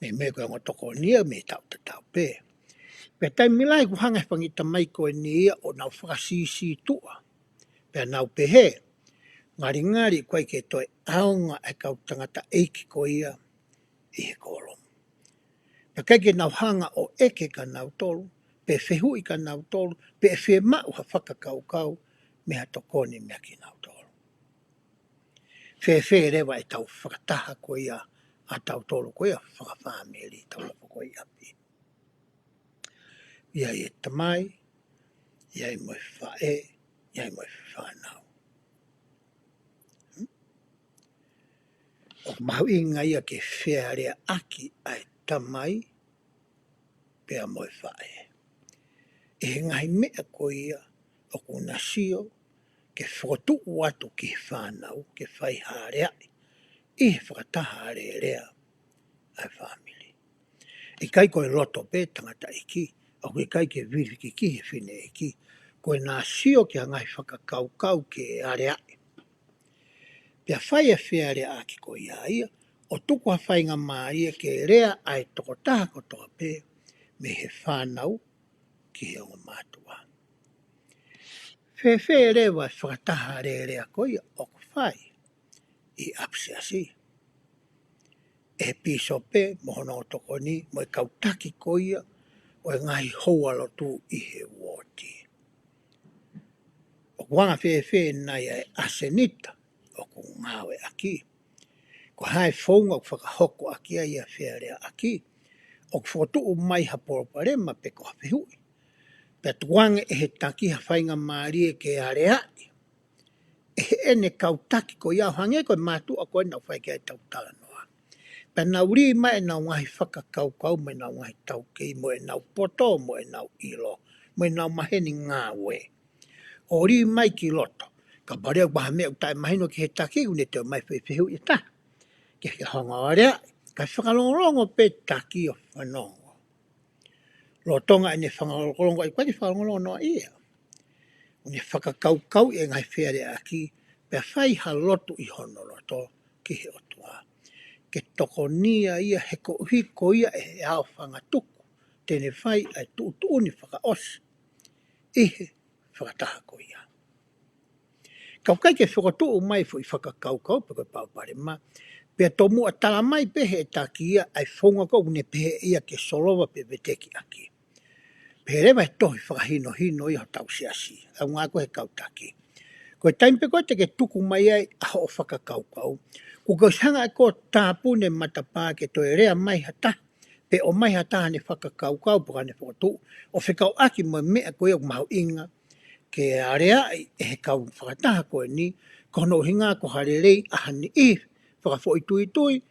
Meimei ko e ongo tokoni ia mei he taʻu tatau pē. Pea taimi lahi ʻoku hanga ʻe he fanga kiʻi tamai ko eni ia ʻo nau fakasiʻisiʻi tuʻa. Pea nau pehē, ngalingali ʻoku ʻikai ke toe ʻaonga e kau tangataʻeiki ko ia ʻi he kōlomu. Pea ʻikai ke nau hanga ʻo ʻeke kia nautolu, pe fehuʻi kia nautolu, pe ʻe fiemaʻu ha fakakaukau mei ha tokoni meia kinautolu. Fēfē leva ʻetau fakataha ko ia ʻa tautolu ko ia fakafāmili, tau nofo ko ia ʻi ʻapi? ʻI ai e tamai, ʻi ai mo e faʻē, ʻi ai mo e fānau. ʻOku mahuʻinga ia ke fealeaʻaki ʻa e tamai pea mo e faʻē ʻi he ngaahi meʻa ko ia ʻoku na sio ke fokotuʻu atu ki he fānau ke fai ha aleaʻi ʻi he fakataha alēlea ʻa e fāmili. ʻIkai ko e loto pē tangataʻeiki, ʻoku ʻikai ke vilikiʻi ki he fineʻeiki, ko ʻena sio ki ha ngaahi fakakaukau ke aleaʻi. Pea fai e fealeaʻaki ko ia ia, ʻo tuku ha faingamālie ke lea ʻa e tokotaha kotoa pē, mei he fānau ki he ongo mātuʻa. Fēfē leva e fakataha alēlea ko ia ʻoku fai ʻi ʻapi siasi ʻe he pīsope mo hono tokoni mo e kau taki ko ia ʻo e ngaahi houalotu ʻi he uooti? ʻOku anga fēfē nai ʻa e ʻasenita ʻoku ngāueʻaki? Ko e hā e founga ʻoku fakahoko ʻaki ai ʻa e fealeaʻaki? ʻOku fokotuʻu mai ha palopalema pe ko ha fehuʻi, pea tukuange ʻe he taki ha faingamālie ke aleaʻi ʻe heʻene kau taki ko ia, ʻo hangē ko e mātuʻa ko ē naʻa ku fai ki ai ʻetau talanoa. Pea nau lī mai ʻenau ngaahi fakakaukau mo ʻenau ngaahi taukei mo ʻenau poto mo ʻenau ʻilo mo ʻenau maheni ngāue, ʻo lī mai ki loto. Kapau leva ʻoku ʻi ai ha meʻa ʻoku taʻemahino ki he taki, ʻoku ne toe ʻomai e foʻi fehuʻi ʻe taha. Ke ke hanga ʻo aleaʻi, kae fakalongolongo pē taki ʻo fanongo. Lolotonga ʻene fakalongolongo, ʻikai ke fakalongolongo noa ia. ʻOku ne fakakaukauʻi e ngaahi fealeaʻaki, pea fai ha lotu ʻi hono loto ki he ʻOtua. Ke tokonia ia he koeʻuhi ko ia ʻe he aofangatuku te ne fai ʻa e tuʻutuʻuni fakaʻosi ʻi he fakataha ko ia. Ka ʻoku ʻikai ke fokotuʻu mai e foʻi fakakaukau pe ko e palopalema, pea tomuʻa tala mai pē ʻe he taki ia ʻa e founga ko ē ʻoku ne pehē ʻe ia ke solova pe veteki ʻaki. Pehē leva ʻe he tohi fakahinohino ia hotau siasi, ʻa e ngaahi ko ē ʻa e kau taki. Ko e taimi pē ko ē te ke tuku mai ai ʻa hoʻo fakakaukau, kuo ke ʻosi hanga ʻe koe ʻo tāpuni e matapā ke toe lea mai ha taha, pe ʻomai ha taha ʻene fakakaukau pe ko haʻane fokotuʻu, ʻo fekauʻaki mo e meʻa ko ia ʻoku mahuʻinga ke aleaʻi ʻe he kau fakataha ko eni, ko hono ʻuhinga ko ha lelei ʻa ha niʻihi fakafoʻituitui,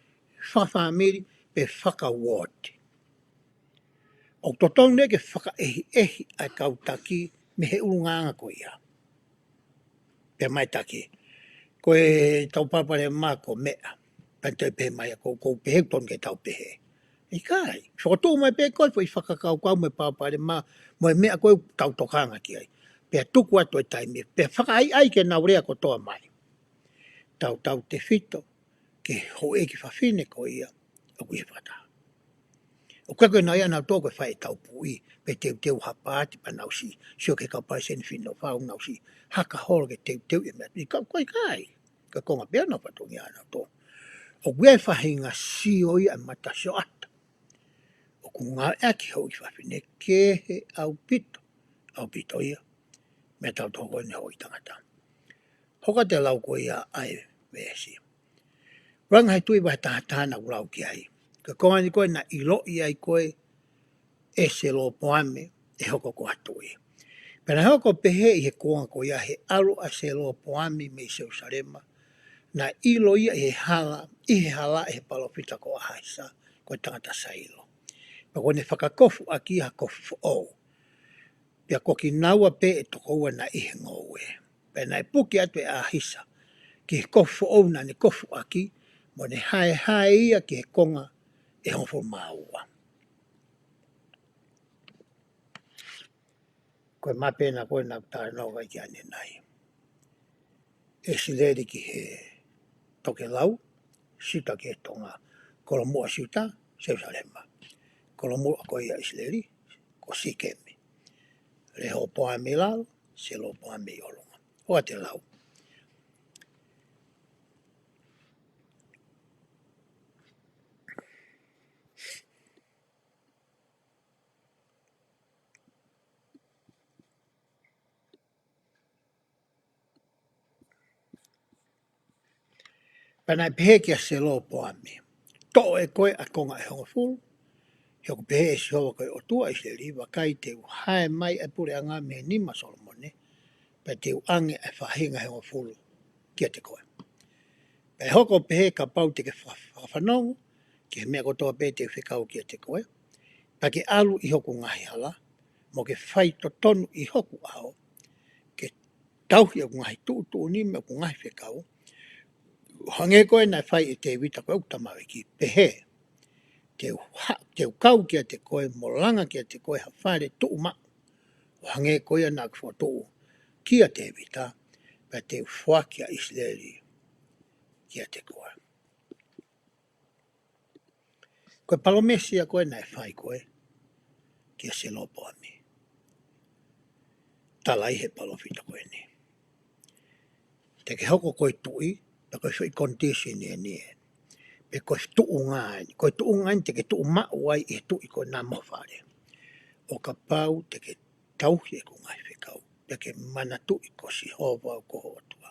fakafāmili, pe fakauooti. ʻOku totonu nai ke fakaʻehiʻehi ʻa e kau taki mei he ʻulungaanga ko ia. Pea ʻomai e taki, ko ʻetau palopalema ko e meʻa. Pea toe pehē mai ʻa e ko, ʻoku ou pehē ʻoku totonu ke tau pehē. ʻIkai, fokotuʻu mai pē ko e foʻi fakakaukau mo e palopalema mo e meʻa ko ē ʻoku tau tokanga ki ai. Pea tuku atu e taimi, pea fakaʻaiʻai ke nau lea kotoa mai. Tautautefito ki he houʻeiki fafine ko ia ʻoku ʻi he fakataha. ʻOku ʻikai ko e nau ia nautolu ko e fai e taupuʻi, pe teuteu ha paati pea nau siʻi, sio ki he kau palesiteni Fineʻofau nau siʻi haka holo ke teuteu e meʻa. ʻIkai, ʻikai, ʻikai. Ko e konga pē ia naʻa nau fatongia nautolu. ʻOku ʻi ai e faʻahinga sio ia ʻa e matasioʻata ʻoku ngāueʻaki ʻe he houʻeiki fafine kehe ʻaupito, ʻaupito ia mei he tau toko eni houʻeiki tangata. Hoko atu e lau ko ia ʻa e veesi. Langa he Tuʻi vahe taha taha naʻa ku lau ki ai. Ko e konga ni ko ē naʻe ʻiloʻi ai ko ē ʻe Selopoami ʻe hoko ko ha tuʻi. Pea naʻe hoko ʻo pehē ʻi he kuonga ko ia he ʻalu ʻa Selopoami mei Selusalema, naʻe ʻilo ia ʻi he hala, ʻi he hala ʻe he palōfita ko ʻAhisa, ko e tangata Sailo. Pea kuo ne fakakofuʻaki ha kofu foʻou. Pea ko kinaua pē ʻe toko ua naʻe ʻi he ngoue. Pea naʻe puke atu ʻe ʻAhisa ki he kofu foʻou naʻa ne kofuʻaki, mo ne haehae ia ki he konga ʻe hongofulu mā ua. Ko e mapena ko ē naʻa ku talanoa ki ai ʻanenai. ʻIsileli ki he tokelau, Siuta ki he tonga. Kolomuʻa Siuta, Selusalema. Kolomuʻa ko ia ʻIsileli, ko Sikemi. Lehopoami lalo, Selopoami ʻi ʻolunga. Hoko atu e lau. Pea naʻe pehē kia Selopoami, toʻo ʻe koe ʻa e konga ʻe hongofulu, he ʻoku pehē ʻe Sihova ko e ʻOtua ʻo ʻIsileli, vakai te u hae mai ʻa e puleʻanga mei he nima ʻo Solomone, pea te u ʻange ʻa e faʻahinga ʻe hongofulu kiate koe. Pea ʻe hoko ʻo pehē kapau te ke fa-, fakafanongo ki he meʻa kotoa pē te u fekau kiate koe, pea ke ʻalu ʻi hoku ngaahi hala, mo ke fai totonu ʻi hoku ʻao, ke tauhi ʻeku ngaahi tuʻutuʻuni mo ʻeku ngaahi fekau, ʻo hangē ko ē naʻe fai ʻe Tēvita ko ʻeku tamaioʻeiki, pehē, te u ha-, te u kau kiate koe mo langa kiate koe ha fale tuʻumaʻu, ʻo hangē ko ia naʻa ku fokotuʻu kia Tēvita, pea te u foaki ʻa ʻIsileli kiate koe. Ko e palōmesi ia ko ē naʻe fai ko ē kia Selopoami. Tala ʻe he palōfita ko eni. Te ke hoko ko e tuʻi, pea ko e foʻi condition eni ē. Pe ko e tuʻunga eni. Ko e tuʻunga eni te ke tuʻumaʻu ai ʻi he tuʻi ko ena mo e fale. ʻO kapau te ke tauhi ʻeku ngaahi fekau, pea ke manatuʻi ko Sihova au ko ho ʻOtua.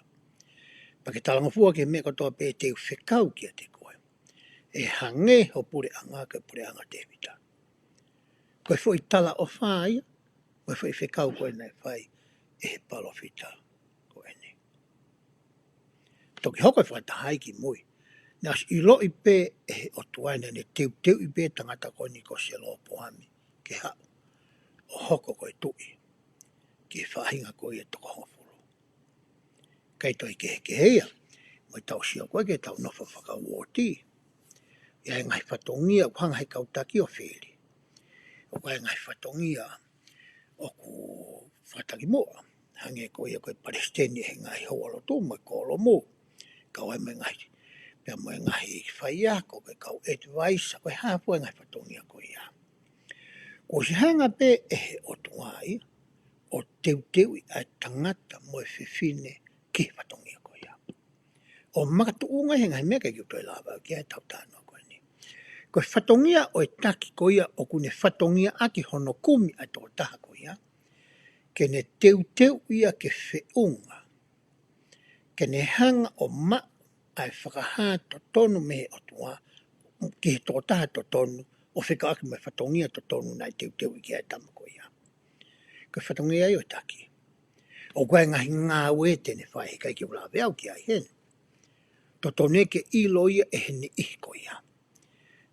Pea ke talangofua ki he meʻa kotoa pē te u fekau kiate koe, ʻe hangē ho puleʻanga ko e puleʻanga ʻo Tēvita. Ko e foʻi talaʻofa ia, ko e foʻi fekau ko ē naʻe fai ʻe he palōfita ko eni. Toki hoko e fakataha ia ki mui. Naʻe ʻosi ʻiloʻi pē ʻe he ʻOtua naʻa ne teuteuʻi pē tangata ko eni ko Selopoami ke haʻu ʻo hoko ko e tuʻi ki he faʻahinga ko ia ʻe toko hongofulu. ʻIkai toe kehekehe ia mo ʻetau sio ko ē ki heʻetau nofo fakauooti. ʻI ai e ngaahi fatongia ʻoku hanga ʻe he kau taki ʻo fili. ʻOku ʻi ai e ngaahi fatongia ʻoku fakataki muʻa, hangē ko ia ko e palesiteni ʻo e ngaahi houalotu mo e kōlomu, kau ai mo e ngaahi, pea mo e ngaahi faiako, ko e kau advisor, ko e hā fua e ngaahi fatongia ko ia. Kuo ʻosi hanga pē ʻe he ʻOtua ia ʻo teuteuʻi ʻa e tangata mo e fefine ki he fatongia ko ia. ʻO makatuʻunga he ngaahi meʻa ʻikai ke u toe lava ki ai ʻetau talanoa ko eni. Ko e fatongia ʻo e taki ko ia ʻoku ne fatongiaʻaki hono kumi ʻa e tokotaha ko ia, ke ne teuteu ia ke feʻunga, ke ne hanga ʻo maʻu ʻa e fakahā totonu mei he ʻOtua ki he tokotaha totonu, ʻo fekauʻaki mo e fatongia totonu naʻe teuteuʻi ki ai e tama ko ia. Ko e fatongia ia ʻo e taki. ʻOku ʻi ai e ngaahi ngāue te ne fai, he ʻikai ke u lave au ki ai heni. Totonu ke ʻilo ia ʻe he niʻihi ko ia.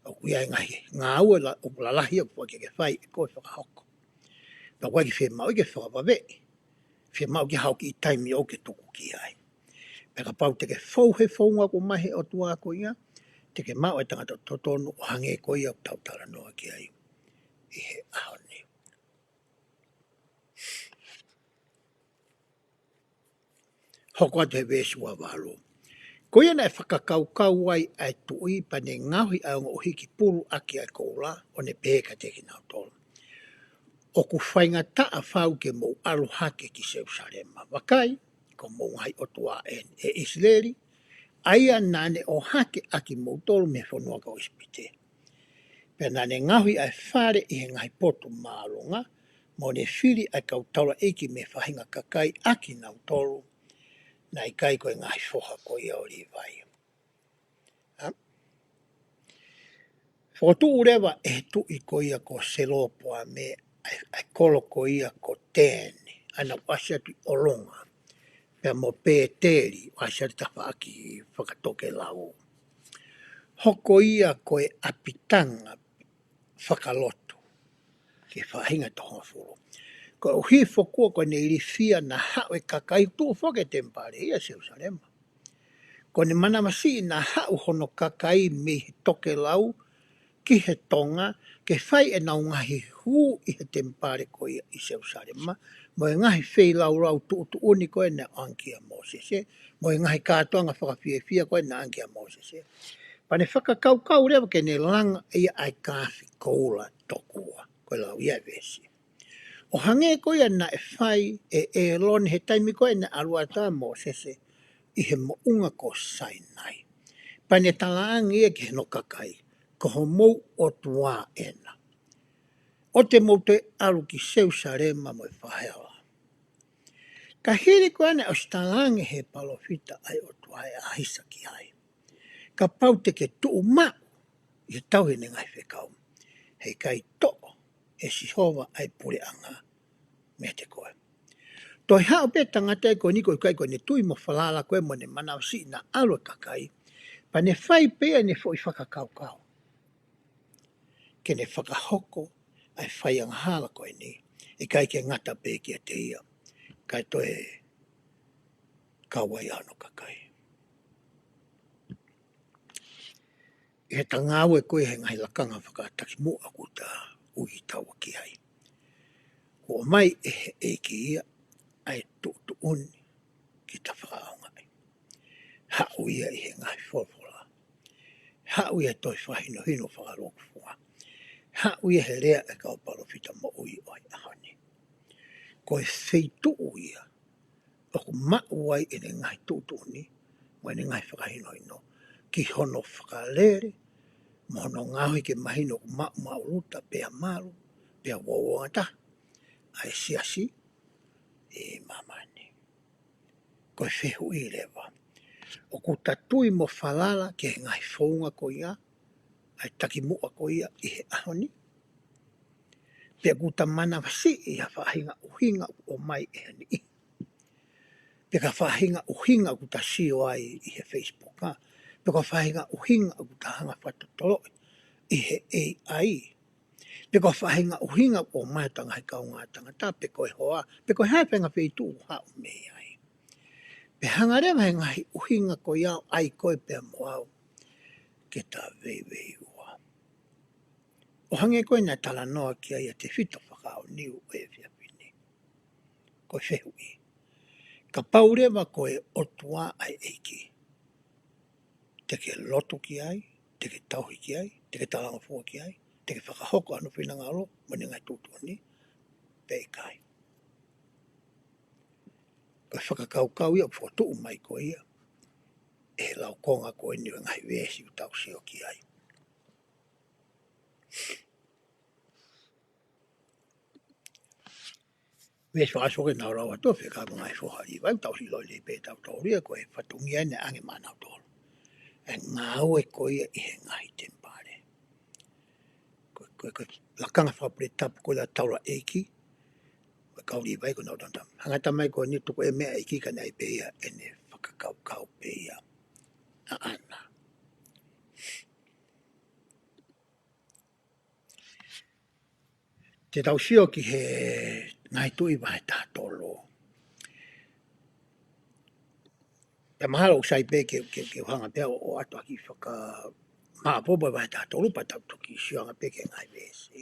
ʻOku ʻi ai e ngaahi ngāue la-, ʻoku lalahi ʻoku ʻikai ke fai ʻe koe, fakahoko. Pea ʻoku ʻikai ke fiemaʻu ia ke fakavaveʻi. Fiemaʻu ke haʻu ki he taimi ʻoku ke tuku ki ai. Pea kapau te ke fou he founga ʻoku ʻomai ʻe he ʻOtua ko ia, te ke maʻu e tangata totonu ʻo hangē ko ia ʻoku tau talanoa ki ai ʻi he ʻaho ni. Hoko atu he veesi ua valu. Ko ia naʻe fakakaukau ai ʻa e tuʻi, pea ne ngaohi ʻa e ongo ʻuhiki pulu ʻaki ʻa e koula, ʻo ne pehē kiate kinautolu, ʻOku faingataʻa fau ke mou ʻalu hake ki Selusalema. Vakai, ko homou ngaahi ʻOtua ʻeni, ʻe ʻIsileli, ʻa ia naʻa ne ʻohake ʻa kimoutolu mei he fonua ko ʻIsipite. Pea naʻa ne ngaohi ʻa e fale ʻi he ngaahi potu māʻolunga, mo ne fili ʻa e kau taulaʻeiki mei he faʻahinga kakai ʻa kinautolu naʻe ʻikai ko e ngaahi foha ko ia ʻo Līvai. ʻA? Fokotuʻu leva ʻe he tuʻi ko ia ko Selopoame ʻa e, ʻa e kolo ko ia ko Tēni, ʻa ia naʻe ʻasi atu ʻi ʻolunga, pea mo Pēteli, ʻasi atu tafaʻaki fakatokelau. Hoko ia ko e ʻapitanga fakalotu ki he faʻahinga toko hongofulu. Koeʻuhi foki ko ʻene ilifia naʻa haʻu e kakai, tuʻu foki e temipale ia ʻi Selusalema. Ko ʻene manavasiʻi naʻa haʻu hono kakai mei he tokelau ki he tonga, ke fai ʻenau ngaahi hū ʻi he temipale ko ia ʻi Selusalema, mo e ngaahi feilaulau tuʻutuʻuni ko ē naʻe ʻoange kia Mōsese, mo e ngaahi kātoanga fakafiefia ko ē naʻe ʻoange kia Mōsese. Pea ne fakakaukau leva ke ne langa ia ʻa e kaafi koula tokua, ko e lau ia e veesi. ʻO hangē ko ia naʻe fai ʻe ʻĒlone he taimi ko ē naʻe ʻalu atu ai ʻa Mōsese ʻi he moʻunga ko Sainai. Pea ne talaange ia ki hono kakai, Ko homou ʻOtua ena, ʻoua te mou toe ʻalu ki Selusalema mo e fāhela. Ka hili ko ē naʻe ʻosi talaange ʻe he palōfita ʻa e ʻOtua ʻe ʻaʻahisa ki ai, Kapau te ke tuʻu maʻu ʻi he tauhi ʻene ngaahi fekau, he ʻikai toʻo ʻe Sihova ʻa e puleʻanga meiate koe. Toe haʻu pē tangata ia ko eni, ko e kakai ko ʻene tui mo falala ko ē mo ʻene manavasiʻi naʻa ʻalu e kakai, pea ne fai pē ia ʻene foʻi fakakaukau ke ne fakahoko ʻa e faiangahala ko eni, ʻikai ke ngata pē kiate ia, kae toe kau ai ʻa hono kakai. ʻI heʻeta ngāue ko ē he ngaahi lakanga fakatakimuʻa ʻoku ta ui taua ki ai, kuo ʻomai ʻe he ʻEiki ia ʻa e tuʻutuʻuni ke ta fakaʻaongaʻi. Haʻu ia ʻi he ngaahi folofola. Haʻu ia he tohi fakahinohino fakalūkufua. Haʻu ia he lea ʻa e kau palōfita moʻui ʻo e ʻaho ni. Ko e feituʻu ia ʻoku maʻu ai ʻene ngaahi tuʻutuʻuni mo ʻene ngaahi fakahinohino ki hono fakalele mo hono ngaohi ke mahino ʻoku maʻumaʻuluta pea malu pea uouangataha ʻa e siasi ʻi māmani. Ko e fehuʻi leva, ʻoku ta tui mo falala ki he ngaahi founga ko ia ʻa e takimuʻa ko ia ʻi he ʻaho ni? Pe ʻoku ta manavasiʻi ha faʻahinga ʻuhinga ʻoku ʻomai ʻe ha niʻihi? Pe ko ha faʻahinga ʻuhinga ʻoku ta sio ai ʻi he Facebook, ʻa? Pe ko ha faʻahinga ʻuhinga ʻoku ta hanga fakatotoloʻi ʻi he A I? Pe ko ha faʻahinga ʻuhinga ʻoku ʻomai ʻe ha ngaahi kaungā tangata, pe ko e hoa, pe ko e hā e faʻahinga feituʻu ʻoku haʻu mei ai? Pea hanga leva he ngaahi ʻuhinga ko ia ʻo ʻai koe pea mo au ke ta veiveiua. ʻO hangē ko ē naʻe talanoa ki ai ʻa Tefito Fakaʻaoniu ʻo e efiafi ni. Ko e fehuʻi. Kapau leva ko e ʻOtua ʻa e ʻEiki, te ke lotu ki ai, te ke tauhi ki ai, te ke talangofua ki ai, te ke fakahoko hono finangalo mo ʻene ngaahi tuʻutuʻuni, pe ʻikai? Ko e fakakaukau ia ʻoku fokotuʻu mai ko ia ʻe he laukonga ko eni ʻo e ngaahi veesi ʻoku tau sio ki ai. Veesi fakaʻosi ko ē naʻa ku lau atu, fekau mo e ngaahi foha ʻa Līvai, tau ʻilo lelei pē ʻe tautolu ia, ko e fatongia naʻe ʻoange maʻanautolu ʻa e ngāue ko ia ʻi he ngaahi temipale. Ko, ko, ko e lakanga fakapule tapu ko ia ʻa e taulaʻeiki, ko e kau Līvai ko ʻenau tama. Hanga ʻe he tama ko eni ʻo tuku e meʻa ʻa e ʻEiki ka naʻe ʻi ai pē ia ʻene fakakaukau pē ia ʻaʻana. Te tau sio ki he Ngaahi Tuʻi vahe taha tolu. Pea mahalo ʻoku sai pē ke, ke, ke u hanga pē ʻo, ʻo ʻoatu ha kiʻi fakamāʻopoʻopo ʻo e vahe taha tolu pea tau toki sio ange pē ki he ngaahi veesi.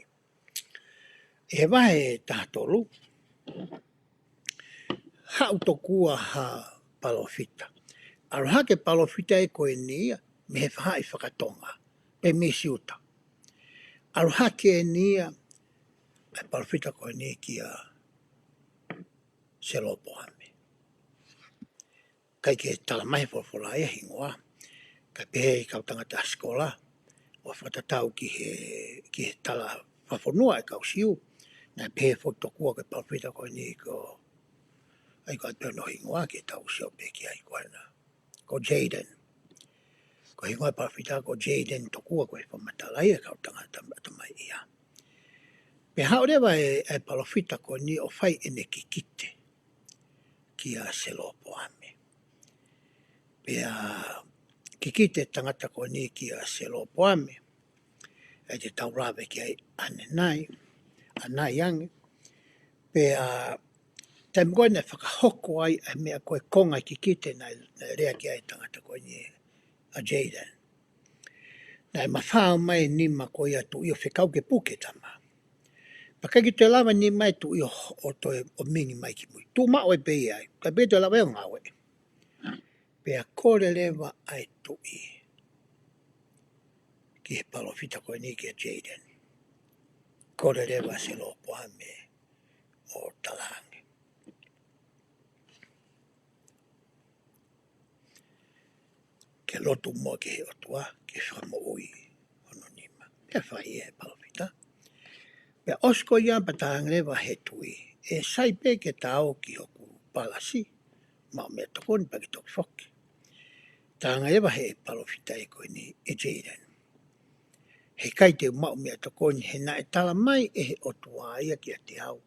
ʻI he vahe taha tolu, haʻu tokua ha palōfita. ʻAlu hake e palōfita ē ko eni ia mei he faʻahi fakatonga, pe mei Siuta. ʻAlu hake eni ia ʻa e palōfita ko eni kia Selopoame. ʻIkai ke tala mai he folofola ia e hingoa. Ka pehē ʻe he kau tangata sikola ʻo fakatatau ki he, ki he tala fakafonua ʻa e kau Siu, naʻe pehē foki tokua ko e palōfita ko eni ko, ʻai ko atu hono hingoa ke tau sio pē ki ai ko ena. Ko Jaden. Ko e hingoa e palōfita ko Jaden tokua ko e fakamatala ia ʻa e kau tangata ʻatamai ia. Pea haʻu leva e, e palōfita ko eni ʻo fai ʻene kikite kia Selopoame. Pea kikite e tangata ko eni kia Selopoame, ʻe te tau lave ki ai ʻanenai, ʻanai ange. Pea taimi ko ē naʻe fakahoko ai ʻa e meʻa ko e konga e kikite naʻe, naʻe lea ki ai e tangata ko eni ʻa Jaden. Naʻe mafao mai e nima ko ia ʻa e tuʻi ʻo fekau ke puke e tama. Pea ʻikai ke toe lava e nima ʻa e tuʻi ʻo, ʻo toe ʻo mingi mai ki mui. Tuʻu maʻu ai pē ia ai. ʻIkai pē toe lava ia ʻo ngāueʻi. Pea kole leva ʻa e tuʻi ki he palōfita ko eni kia Jaden. Kole leva ʻa Selopoame ʻo talaange ke lotu muʻa ki he ʻOtua ke fakamoʻui hono nima. Pea fai ʻe he palōfita. Pea ʻosi ko ia pea talaange leva ʻe he tuʻi, ʻe sai pē ke ta ō ki hoku palasi, maʻu meʻatokoni pea ke toki foki. Talaange leva ʻe he palōfita ia ko eni ʻe Jaden, heʻikai te u maʻu meʻatokoni he naʻe tala mai ʻe he ʻOtua ia kiate au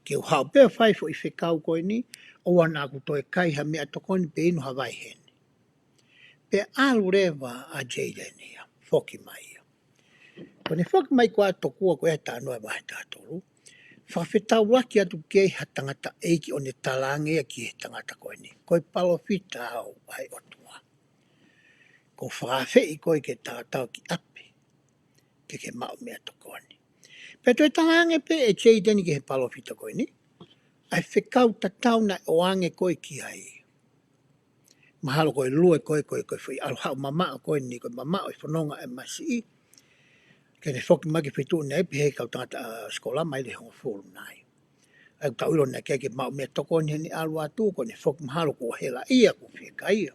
ke u haʻu pē ʻo fai e foʻi fekau ko eni, ʻoua naʻa ku toe kai ha meʻatokoni pe inu ha vai heni. Pea ʻalu leva ʻa Jaden ia, foki mai ia. Ko ʻene foki mai ko ia tokua ko e talanoa e vahe taha tolu, fakafetaulaki atu ki ai ha tangataʻeiki ʻo ne talaange ia ki he tangata ko eni, ko e palōfita au ʻa e ʻOtua. Kuo u fakaafeʻi koe ke tautau ki ʻapi ke ke maʻu meʻatokoni. Pea toe talaange pē ʻe Jaden ki he palōfita ko eni ʻa e fekau tatau naʻe ʻoange ko ē ki ai. Mahalo ko e lue ko ē, ko e, ko e foʻi ʻalu haʻu mamaʻo ko eni, ko e mamaʻo e fononga ʻa e masiʻi. Ke ne foki mai ki he feituʻu naʻe pehē ʻe he kau tangata, ʻa, sikola, maile hongofulu nai. ʻA ia ʻoku tau ʻilo naʻe ʻikai ke maʻu meʻatokoni heʻene ʻalu atu, ko ʻene foki mahalo kuo helaʻia, kuo fiekaia.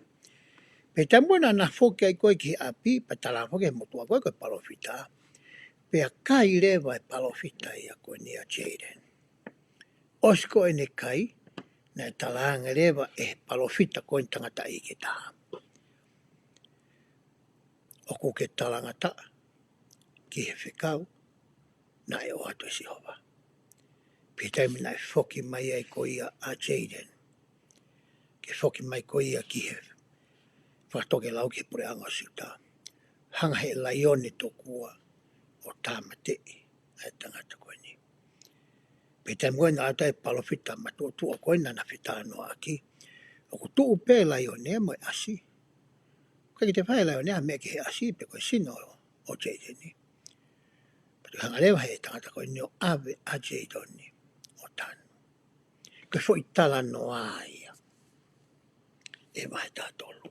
Pea taimi ko ē naʻa na foki ai ko ē ki he ʻapi, pea tala foki ʻe he motuʻa ko ē ko e palōfita. Pea kai leva e palōfita ia ko eni ʻa Jaden. ʻOsi ko ē ʻene kai, naʻe talaange leva ʻe he palōfita ko eni tangataʻeiki ʻe taha, ʻoku ke talangataʻa ki he fekau naʻe ʻoatu ʻe Sihova. Pea taimi naʻe foki mai ai ko ia ʻa Jaden, ke foki mai ko ia ki he fakatokelau ki he puleʻanga ʻo Siuta, hanga ʻe he laione tokua ʻo tāmateʻi ʻa e tangata ko eni. Pea taimi ko ē naʻe ʻi ai e palōfita matuʻotuʻa ko ē naʻa na fetalanoaʻaki, ʻoku tuʻu pē e laione mo e ʻasi. ʻIkai ke toe fai e laione ha meʻa ki he ʻasi pe ko e sino ʻo Jayden. Pea toe hanga leva he tangata ko eni ʻo ʻave ʻa Jayden ʻo tanu. Ko e foʻi talanoa ia ʻe vahe taha tolu.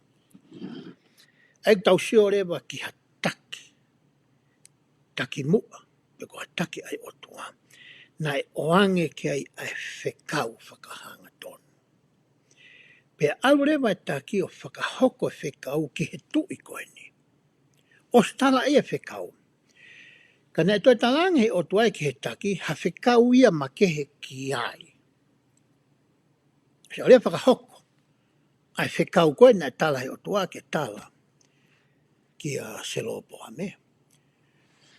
ʻA ia ʻoku tau sio leva ki ha taki, taki muʻa, pe ko ha taki ʻa e ʻOtua, naʻe ʻoange ki ai ʻa e fekau fakahangatonu. Pea ʻalu leva e taki ʻo fakahoko e fekau ki he tuʻi ko eni. ʻOsi tala ʻe ia e fekau. Ka naʻe toe talaange he ʻOtua ia ki he taki, ha fekau ia makehe ki ai. Pea ʻalu leva ʻo fakahoko ʻa e fekau ko ē naʻe tala he ʻOtua ke tala kia Selopoame.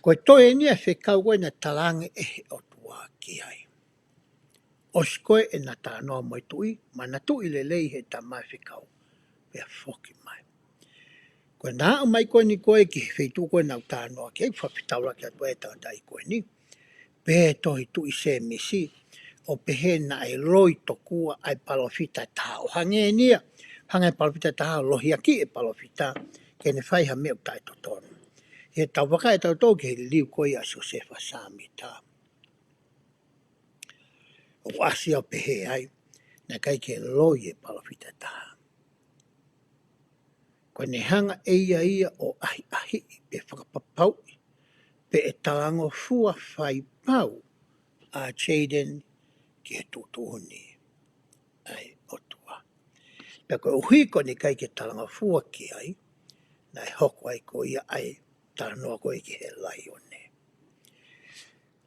Ko e toe eni e fekau ko ē naʻe talaange ʻe he ʻOtua ki ai. ʻOsi ko ē ʻena talanoa mo e tuʻi, manatuʻi lelei he tama e fekau, pea foki mai. Ko ʻena aʻu mai ko eni ko ē ki he feituʻu ko ē naʻa ku talanoa ki ai, fakafetaulaki atu ai e tangataʻeiki ko eni. Pehē ʻe he tohi Tuʻi Sēmisi, ʻo pehē naʻe loi tokua ʻa e palōfita ʻe taha, ʻo hangē eni ia, hanga ʻe he palōfita ʻe taha ʻo lohiakiʻi e palōfita ke ne fai ha meʻa ʻoku taʻetotonu. ʻI heʻetau vakai ʻe tautolu ki he liliu ko ia ʻa Siosefa Sāmita, ʻoku ʻasi ʻo pehē ai, naʻe ʻikai ke loi e palōfita ʻe taha. Ko ʻene hanga ʻe ia ia ʻo ʻahiʻahiʻi pe fakapapauʻi pe ʻe talangofua fai pau ʻa Jayden ki he tuʻutuʻuni ʻa e ʻOtua. Pea koeʻuhi ko ʻene ʻikai ke talangofua ki ai, naʻe hoko ai ko ia ʻa e talanoa ko ē ki he laione.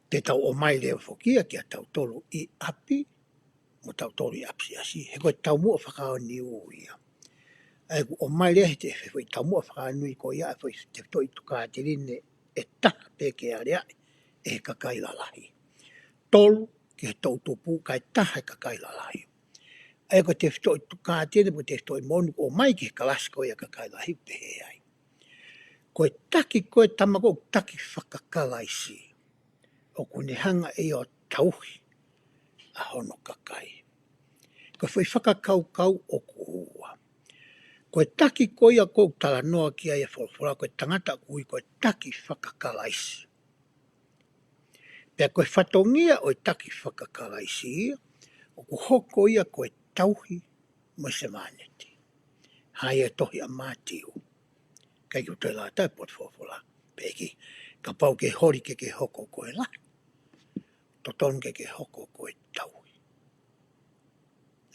Te tau ʻomai leva foki ia kia tautolu ʻi ʻapi, mo tautolu ʻi ʻapisiasi, he ko e taumuʻa fakaʻaonga ia. ʻA ia ʻoku ʻomai leva he te, he foʻi taumuʻa fakaʻaonga ko ia, ʻa e foʻi tefitoʻi tokāteline ʻe taha pē ke aleaʻi ʻe he kakai lalahi. Tolu ki he toʻutupu, kae taha e kakai lalahi. ʻA ia ko e tefitoʻi tokāteline, ko e tefitoʻi moʻoni ʻoku ʻomai ki he kalasi ko ia ʻa e kakai lalahi pehē ai. Ko e taki ko ē tama ko ē ʻoku taki fakakalaisi, ʻoku ne hanga ʻe ia ʻo tauhi ʻa hono kakai. Ko e foʻi fakakaukau ʻoku ua. Ko e taki ko ia ʻoku talanoa ki ai e folofola, ko e tangata ʻoku ui ko e taki fakakalaisi. Pea ko e fatongia ʻo e taki fakakalaisi ia, ʻoku hoko ia ko e tauhi mo e sevāniti. Hā ia e tohi ʻa Mātiu. ʻIkai ke u toe lata e potu folofola. Peki, kapau ke holi ke ke hoko ko e lahi, totonu ke ke hoko ko e tauhi.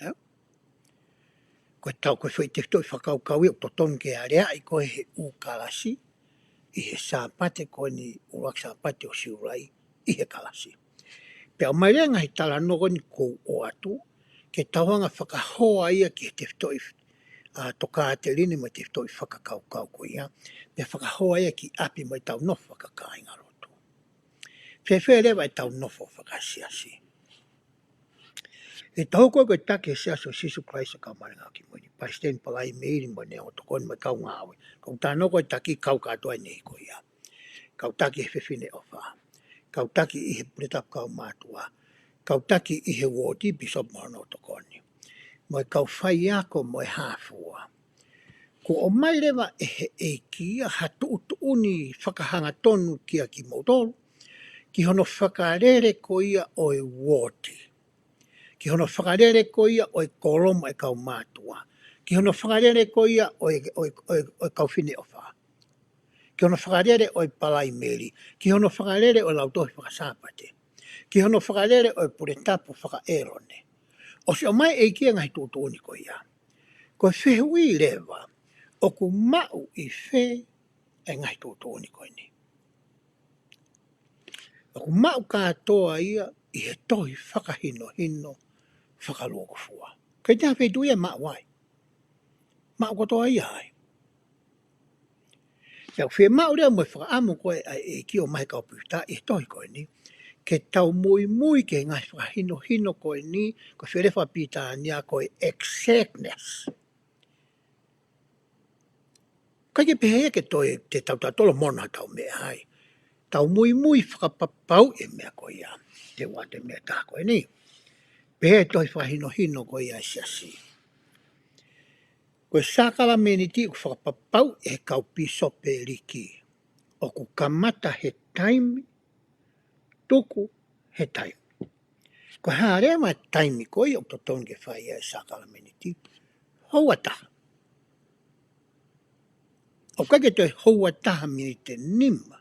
Ē? Ko e tau, ko e foʻi tefitoʻi fakakaukau ia ʻoku totonu ke aleaʻi ko ē he ʻū kalasi, ʻi he Sāpate ko eni, ʻuluaki Sāpate ʻo Siulai, ʻi he kalasi. Pea ʻomai leva e ngaahi talanoa ko eni ʻoku ou ʻoatu, ke tau hanga ʻo fakahoa ia ki he tefitoʻi, ʻa, tokāteline mo e tefitoʻi fakakaukau ko ia, pea fakahoa ia ki ʻapi mo ʻetau nofo fakakāingalotu. Fēfē leva ʻetau nofo fakaasiasi? ʻI he taʻu ko ē ko e taki ʻa e Siasi ʻo Sīsū Kalaisi ʻo e Kau Māʻoniʻoni ʻi he Ngaahi ʻAho Kimui Ni, Palesiteni Palaimeli mo ʻene ʻoto ko eni mo e kau ngāue. Kau talanoa ko e taki kau kātoa eni ko ia. Kau taki ʻi he fefine ʻofa. Kau taki ʻi he puletapu kaumātuʻa. Kau taki ʻi he uooti, pīsope mo hono ʻoto ko eni. Mo e kau faiako mo e hā fua. Kuo ʻomai leva ʻe he ʻEiki ia ha tuʻutuʻuni fakahangatonu kia kimoutolu, ki hono fakalele ko ia ʻo e uooti, ki hono fakalele ko ia ʻo e kōlomu ʻa e kaumātuʻa, ki hono fakalele ko ia ʻo e, ʻo e, ʻo e, ʻo e kau fefine ʻofa, ki hono fakalele ʻo e Palaimeli, ki hono fakalele ʻo e Lautohi Fakasāpate, ki hono fakalele ʻo e puletapu fakaʻĒlone. ʻOsi ʻomai ʻe he ʻEiki e ngaahi tuʻutuʻuni ko ia. Ko e fehuʻi leva, ʻoku maʻu ʻi fē e ngaahi tuʻutuʻuni ko eni? ʻOku maʻu kātoa ia ʻi he tohi fakahinohino fakalūkufua. ʻIkai toe ʻi ai ha feituʻu ia ʻe maʻu ai. Maʻu kotoa ia ai. Pea ʻoku fiemaʻu leva mo e fakaʻamu ko ē ʻa e ʻEiki ʻo ʻomai ʻe he kau palōfita ʻi he tohi ko eni, ke tau muimui ki he ngaahi fakahinohino ko eni, ko e felefa Pilitānia ko e exactness. ʻIkai ke pehē ia ke toe, te tau tatolo mo ha tau meʻa ai. Tau muimui fakapapauʻi e meʻa ko ia. Te u ʻoatu e meʻa ʻe taha ko eni. Pehē ʻe he tohi fakahinohino ko ia ʻa e Siasi, Ko e sākalamēniti ʻoku fakapapauʻi ʻe he kau pīsopeliki ʻoku kamata he taimi, tuku he taimi. Ko e hā leva e taimi ko ia ʻoku totonu ke fai ai e sākalamēniti? Houa taha. ʻOku ʻikai ke toe houa taha miniti nima,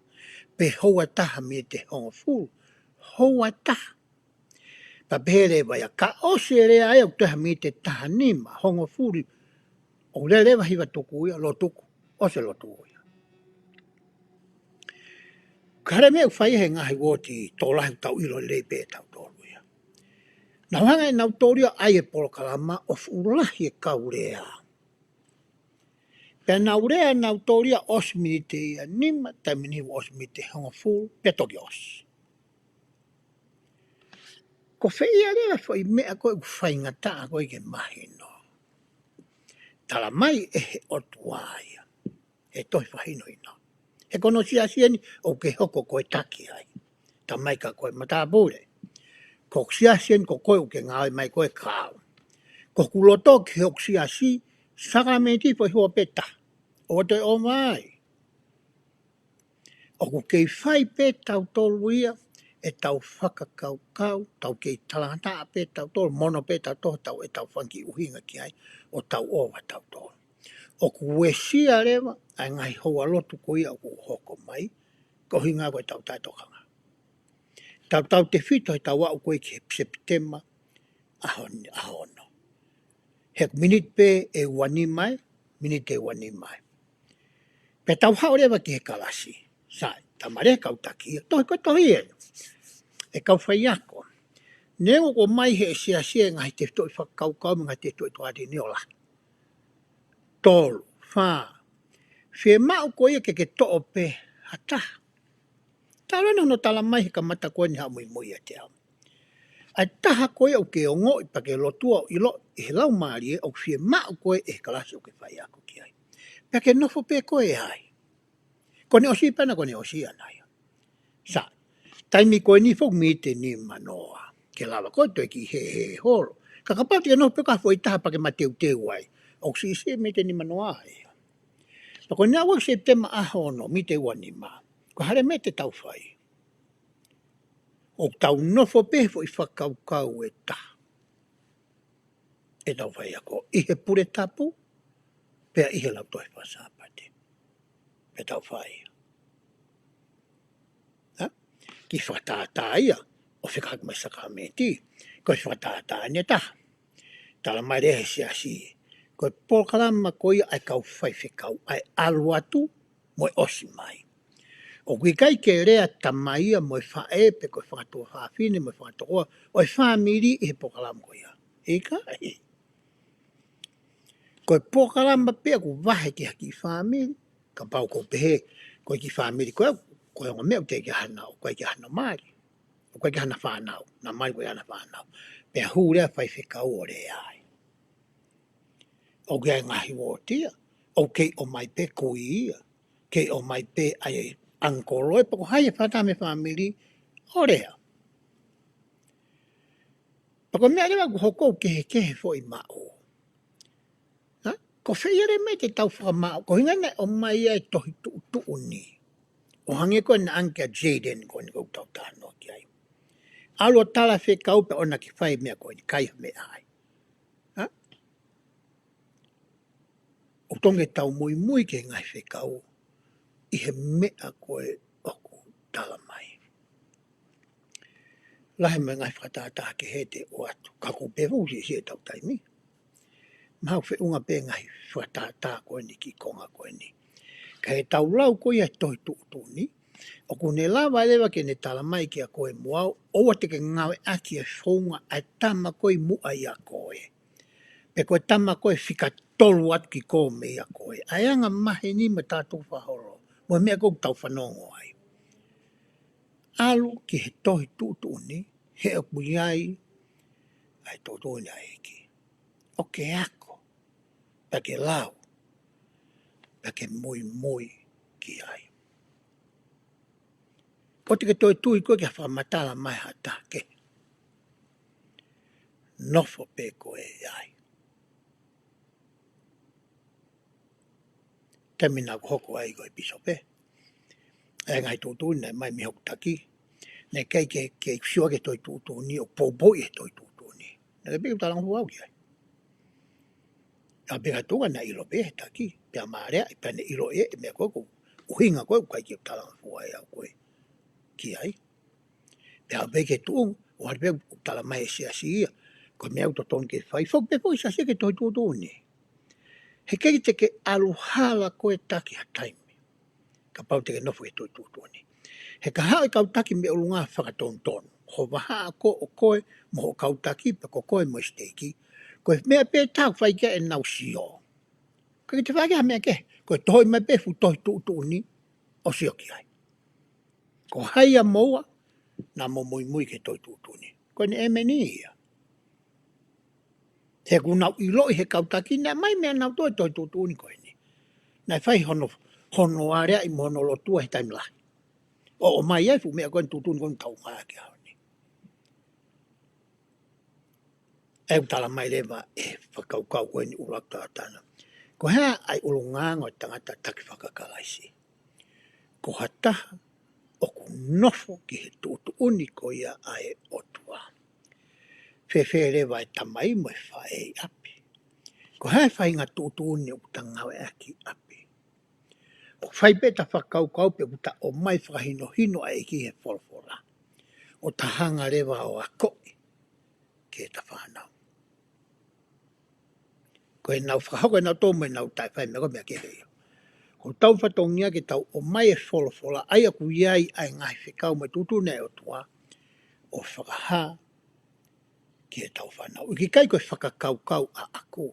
pe houa taha miniti hongofulu, houa taha. Pea pehē leva ia, ka ʻosi e lea ia ʻoku toe ha miniti taha nima, hongofulu, ʻoku lele leva hiva tuku ia, lotu tuku, ʻosi e lotu ia. Ka ko e meʻa ʻoku fai he ngaahi uooti tokolahi ʻoku tau ʻilo lelei pē ʻe tautolu ia. Nau hanga ʻe nautolu ia ʻo ʻai e polokalama ʻo fuʻu lahi e kau lea. Pea nau lea nautolu ia ʻosi miniti ia nima, taimi ni ʻosi miniti hongofulu, pea toki ʻosi. Ko fē ia leva foʻi meʻa ko ē ʻoku faingataʻa ko ē ke mahino? Talamai ʻe he ʻOtua ia he tohi fakahinohino, he ko hono siasi eni ʻoku ke hoko ko e taki ai. Talamai kia koe matāpule, ko hoku siasi eni, ko koe ʻoku ke ngāue mai ko ē kia au. Ko hoku loto ki hoku siasi, sākalamēniti foʻi houa pē taha. ʻOua toe ʻomai. ʻOku kei fai pē tautolu ia ʻetau fakakaukau, tau kei talangataʻa pē tautolu, mono pē tautolu, tau ʻetau fanga kiʻi ʻuhinga ki ai, ʻo tau ʻova tautolu. ʻOku uesia leva ʻa e ngaahi houa lotu ko ia ʻoku hoko mai, ko e ʻuhinga ko ʻetau taʻetokanga. Tautautefito heʻetau aʻu ko ē ki he Sepitema ʻaho ni, ʻaho ono. He miniti pē ʻe ua nima ē, miniti ʻe ua nima ē. Pea tau haʻu leva ki he kalasi. Sai, talamai ʻe he kau taki ia, tohi ko e tohi ē, ʻe kau faiako. Neongo ʻoku ʻomai ʻe he siasi e ngaahi tefitoʻi fakakaukau mo e ngaahi tefitoʻi tokāteline ʻo lahi. Tolu, fā. Fiemaʻu ko ia ke ke toʻo pē ha taha. Talu ʻeni hono talamai he kamata ko eni haʻu muimui ʻiate au. ʻA e taha ko ia ʻoku ke ongoʻi pea ke lotua ʻo ʻiloʻi ʻi he laumālie ʻoku fiemaʻu koe ʻe he kalasi ʻoku ke faiako ki ai. Pea ke nofo pē koe ai. Ko ʻene ʻosi pē ʻana, ko ʻene ʻosi ʻana ia. Sai, taimi ko eni foki miniti ʻe nimanoa. Ke lava ko ē toe kiʻi hē, hē holo. Ka kapau te ke nofo pē koe ha foʻi taha pea ke mateuteu ai, ʻoku siʻisiʻi e miniti ʻe nimanoa ia. Pea ko ʻene aʻu ki he Sepitema ʻaho ono, miniti ʻe ua nima, ko e hā leva e meʻa te tau fai? ʻOku tau nofo pē he foʻi fakakaukau ʻe taha ʻetau faiako ʻi he pule tapu, pea ʻi he lautohi faka-Sāpate. Pea tau fai. Ha? Kiʻi fakatātā ia ʻo fekauʻaki mo e sākalamēniti. Ko e fakatātā eni ʻe taha. Talamai ʻe he siasi, ko e polokalama ko ia ʻa e kau faifekau, ʻa e ʻalu atu mo e ʻosi mai. ʻOku ʻikai ke lea tamai ia mo e faʻē pe ko e fakatuofāfine mo e fakatokoua ʻo e fāmili ʻi he polokalama ko ia. ʻIkai. Ko e polokalama pē ʻoku vahe ki ha kiʻi fāmili, kapau ʻoku pehē, ko e kiʻi fāmili ko ē, ko e ongo meʻa ʻoku teʻeki ai hano, ʻoku ʻikai ke hano mali, ʻoku ʻikai ke hano fānau, na mali ko e hano fānau. Pea hū leva faifekau ʻo lea ai. ʻOku ʻi ai e ngaahi uooti ia, ʻoku kei ʻomai pē kui ia, kei ʻomai pē ʻa e ʻangikolo ia, pe ko hai e fata mei he fāmili ʻo lea. Pea ko e meʻa leva ʻoku hoko ʻoku kehekehe foʻi maʻu. Ha? Ko fē ia leva e meʻa te tau fakamaʻu, ko e ʻuhinga naʻe ʻomai ai e tohi tuʻutuʻuni. ʻO hangē ko ē naʻe ʻange kia Jaden ko eni ʻoku tau talanoa ki ai. ʻAlu ʻo tala fekau pea ʻoua naʻa ke fai e meʻa ko eni, kai ha meʻa ai. Ha? ʻOku totonu ke tau muimui ki he ngaahi fekau ʻi he meʻa ko ē ʻoku talamai. Lahi mo e ngaahi fakatātā kehe te u ʻoatu, ka ʻoku ou pehē foki ʻoku siʻisiʻi ʻetau taimi. Mahalo ʻoku feʻunga pē ngaahi fakatātā ko eni ki he konga ko eni. Ka ʻi heʻetau lau ko ia e tohi tuʻutuʻuni, ʻoku ne lava leva ke ne talamai kia koe mo au, ʻoua te ke ngāueʻaki e founga ʻa e tama ko ē ʻi muʻa ʻia koe, pe ko e tama ko ē fika tolu atu ki kō mei ʻia koe. ʻA e anga maheni mo e talatukufakaholo mo e meʻa ko ē ʻoku tau fanongo ai. ʻAlu ki he tohi tuʻutuʻuni, he ʻoku ʻi ai ʻa e tuʻutuʻuni ʻa e ʻEiki. ʻO ke ako, pea ke lau, pea ke muimui ki ai. ʻOua te ke toe tui koe ki ha fakamatala mai ha taha kehe. Nofo pē koe ai. Taimi naʻa ku hoko ai ko e pīsope, ʻa e ngaahi tuʻutuʻuni naʻe ʻomai mei hoku taki, naʻe ʻikai ke, ke sio ki he tohi tuʻutuʻuni ʻo poupouʻi he tohi tuʻutuʻuni. Naʻe pē ke talangofua au ki ai. ʻA pē ka tuʻunga naʻe ʻilo pē he taki, pea mālea, pea ne ʻilo ʻe, ʻe meʻa ko ē ko e ʻuhinga ko ē ʻoku ʻikai ke talangofua ʻe au ko ē ki ai. Pea pē ke tuʻu, ʻo hali pē ʻoku talamai ʻe he siasi ia, ko e meʻa ʻoku totonu ke fai, foki pē foki siasi ki he tohi tuʻutuʻuni. He ʻikai te ke ʻalu hala ko e taki ha taimi, kapau te ke nofo he tohi tuʻutuʻuni. He ka haʻu e kau taki mei ʻolunga fakatonutonu ho vahaʻa ko ē ʻo koe mo hoʻo kau taki pe ko koe mo e siteiki, ko e meʻa pē ʻe taha ʻoku fai ki ai ʻenau sio. ʻIkai te fai ki ai ha meʻa kehe, ko e tohoʻi mai pē fuʻu tohi tuʻutuʻuni ʻo sio ki ai. Ko hai ia moua naʻa mo muimui ki he tohi tuʻutuʻuni? Ko ʻene ʻēmeni ia. He ʻoku nau ʻiloʻi he kau taki naʻe ʻomai mei heʻenau tohi, tohi tuʻutuʻuni ko eni. Naʻe fai hono, hono aleaʻi mo hono lotua he taimi lahi. ʻO, ʻomai ai fuʻu meʻa ko eni, tuʻutuʻuni ko eni ʻoku tau ngāueʻaki he ʻaho ni. ʻOku talamai leva ʻe he fakakaukau ko eni ʻuluaki tauʻatāina, ko e hā ʻa e ʻulungaanga ʻo e tangata taki fakakalaisi? Ko ha taha ʻoku nofo ki he tuʻutuʻuni ko ia ʻa e ʻOtua. Fēfē leva e tamai mo e faʻē ʻi ʻapi? Ko e hā e faʻahinga tuʻutuʻuni ʻoku ta ngāueʻaki ʻi ʻapi? ʻOku fai pē ʻeta fakakaukau pe ʻoku ta ʻomai fakahinohino ʻa e ʻEiki he folofola, ʻo ta hanga leva ʻo akoʻi ki heʻeta fānau? Ko ʻenau fakahoko ʻenau tō mo ʻenau taʻefai meʻa ko e meʻa kehe ia. Ko hotau fatongia ke tau ʻomai e folofola, ʻa ia ʻoku ʻi ai ʻa e ngaahi fekau mo e tuʻutuʻuni ʻa e ʻOtua, ʻo fakahā ki heʻetau fānau. ʻIkai ko e fakakaukau ʻaʻaku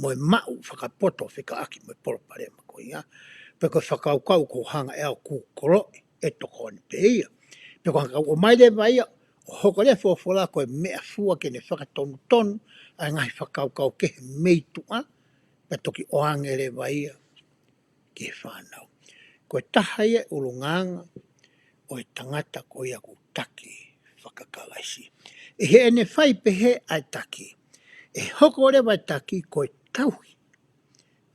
mo e maʻu fakapoto fekauʻaki mo e palopalema ko ia, pe ko e fakakaukau ʻoku hanga ʻe au ʻo koloʻi e tokoni pē ia. Pe ko e hanga ʻo ʻomai leva ia ʻo hoko leva e folofola ko e meʻafua ke ne fakatonutonu ʻa e ngaahi fakakaukau kehe mei tuʻa, pea toki ʻoange leva ia ki he fānau. Ko e taha ia e ʻulungaanga ʻo e tangata ko ia ʻoku taki fakakalaisi. ʻI heʻene fai pehē ʻa e taki, ʻe hoko leva e taki ko e tauhi.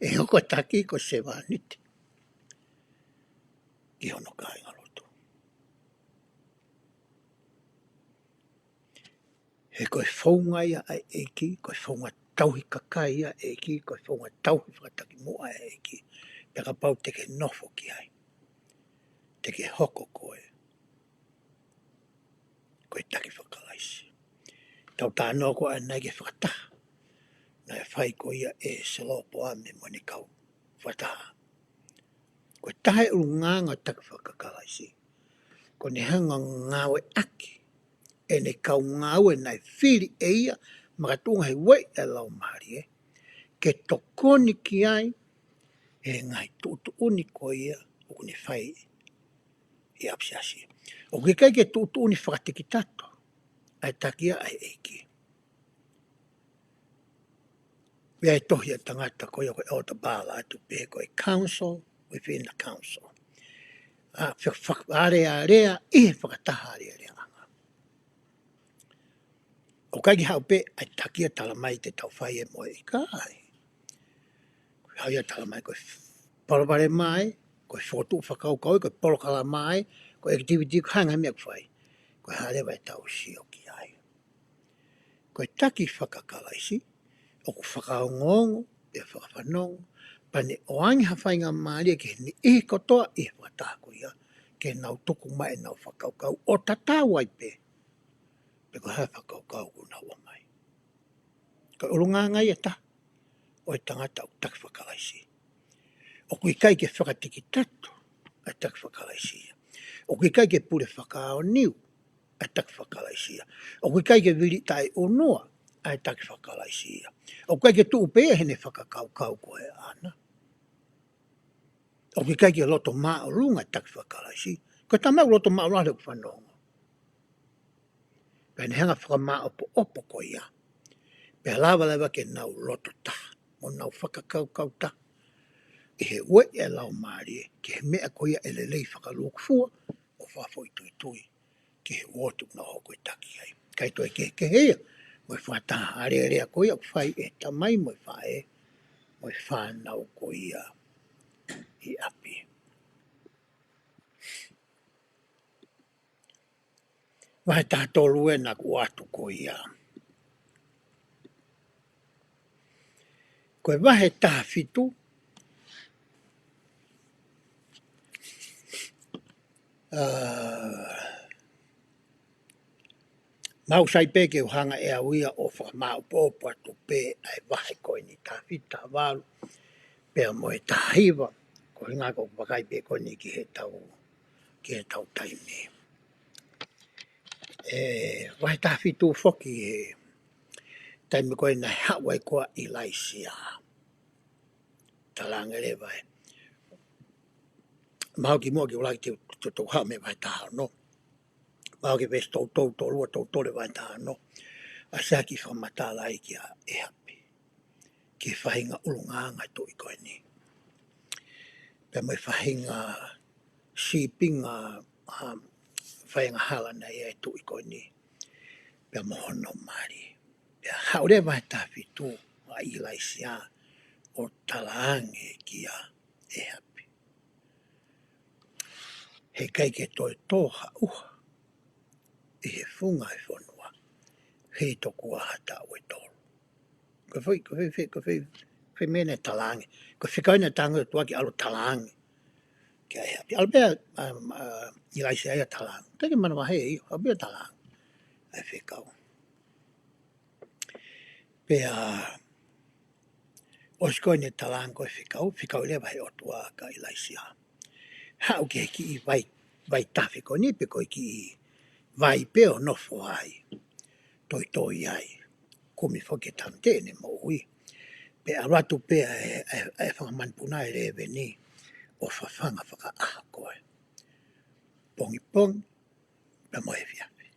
ʻE hoko e taki ko e sevāniti ki hono kāingalotu. He ko e founga ia ʻa e ʻEiki, ko e founga tauhi kakai ia ʻa e ʻEiki, ko e founga tauhi fakatakimuʻa ʻa e ʻEiki. Pea kapau te ke nofo ki ai, te ke hoko koe ko e taki fakakalaisi. Tau talanoa ko ē ʻanenai ki he fakataha naʻe fai ko ia ʻe Selopoame mo ʻene kau fakataha. Ko e taha e ʻulungaanga ʻo e taki fakakalaisi, ko ʻene hanga ʻo ngāueʻaki ʻene kau ngāue naʻe fili ʻe ia makatuʻunga he ueʻi ʻa e Laumālie, ke tokoni ki ai he ngaahi tuʻutuʻuni ko ia ʻoku ne fai ʻi ʻapisiasi. ʻOku ʻikai ke tuʻutuʻuni fakatikitato ʻa e taki ia ʻa e ʻEiki. ʻI ai e tohi ʻa e tangata ko ia ko e Elder Ballard ʻoku pehē ko e counsel within the counsel. ʻA, fe-, fak-, alealea ʻi he fakataha alealeaʻanga. ʻOku ʻikai ke haʻu pē ʻa e taki ia talamai te tau fai ʻe moe, ʻikai. Haʻu ia talamai ko e palopalema ē, ko e fokotuʻu fakakaukau ē, ko e polokalama ē, ko e activity, ko e hā e ngaahi meʻa ʻoku fai. Ko e hā leva ʻetau sio ki ai? Ko e taki fakakalaisi, ʻoku fakaongoongo, pea fakafanongo, pea ne ʻoange ha faingamālie ki he niʻihi kotoa ʻi he fakataha ko ia, ke nau tuku mai ʻenau fakakaukau ʻo tatau ai pē pe ko e hā e fakakaukau ʻoku nau ʻomai. Ko e ʻulungaanga ia ʻe taha ʻo e tangata ʻoku taki fakakalaisi. ʻOku ʻikai ke fakatikitato ʻa e taki fakakalaisi ia. ʻOku ʻikai ke pule fakaʻaoniu ʻa e taki fakakalaisi ia. ʻOku ʻikai ke vili taʻeʻunua ʻa e taki fakakalaisi ia. ʻOku ʻikai ke tuʻu pē ia heʻene fakakaukau ko ē ʻaʻana. ʻOku ʻikai ke loto māʻolunga e taki fakakalaisi. Ko e tama ʻoku loto māʻolunga he ʻoku fanongo. Pea ne hanga ʻo fakamāʻopoʻopo ko ia. Pea lava leva ke nau loto taha, mo nau fakakaukau taha ʻi he ueʻi ʻa e Laumālie ki he meʻa ko ia ʻe lelei fakalūkufua ʻo fakafoʻituitui ki he uooti ʻoku nau hoko ʻo taki ai. ʻIkai toe kehekehe ia mo e fakataha alealea ko ia ʻoku fai ʻe he tamai mo e faʻē mo e fānau ko ia ʻi ʻapi. Vahe taha tolu ē naʻa ku ʻoatu ko ia. Ko e vahe taha fitu, ā, mau sai pē ke u hanga ʻe au ia ʻo fakamāʻopoʻopo atu pē ʻa e vahe ko eni, taha fitu, taha valu, pea mo e taha hiva, ko e ʻuhinga ʻoku ou vakai pē ko eni ki he tau, ki he tau taimi. ʻE, vahe taha fitu foki he taimi ko ē naʻe haʻu ai ko ā ʻa ʻIlaisiā. Talaange leva ē. Mahalo kimuʻa ke u laki te u, te u, te u haʻu mei he vahe taha ono. Mahalo ki he veesi tolu tolu, tolu ua, tolu tolu ʻo e vahe taha ono. ʻA e siʻi kiʻi fakamatala ai kia ʻĒhapi ki he faʻahinga ʻulungaanga ʻo e tuʻi ko eni. Pea mo e faʻahinga sīpinga, um, faʻahinga hala naʻe ʻi ai e tuʻi ko eni. Pea mo hono mali. Pea haʻu leva he taha fitu ʻa ʻIlaisiā ʻo talaange kia ʻĒhapi. Heʻikai ke toe tō ha ʻuha ʻi he funga ʻo e fonua hili tokua ha taʻu ʻe tolu. Ko e foʻi, ko e foʻi, ko e foʻi, foʻi meʻa naʻe talaange. Ko e fekau naʻe talaange ʻe he ʻOtua ke ʻalu ʻo talaange kia ʻĒhapi. ʻAlu pē ʻa, ʻa, ʻa ʻIlaisiā ia ʻo talaange. Teʻeki manavahē ia, ʻalu pē ʻo talaange ʻa e fekau. Pea ʻosi ko ē ʻene talaange ko ē e fekau, fekau leva ʻe he ʻOtua kia ʻIlaisiā. Haʻu ki he kiʻi vai, vaitafe ko eni pe ko e kiʻi vai pē ʻo nofo ai. Toitoi ai. Kumi foki e tāmateʻi ʻene moʻui. Pea ʻalu atu pē ʻa e, ʻa e, ʻa e fanga manupuna ʻe lēveni ʻo fafanga fakaʻaho ko ē. Pongipongi, pea mo e efiafi.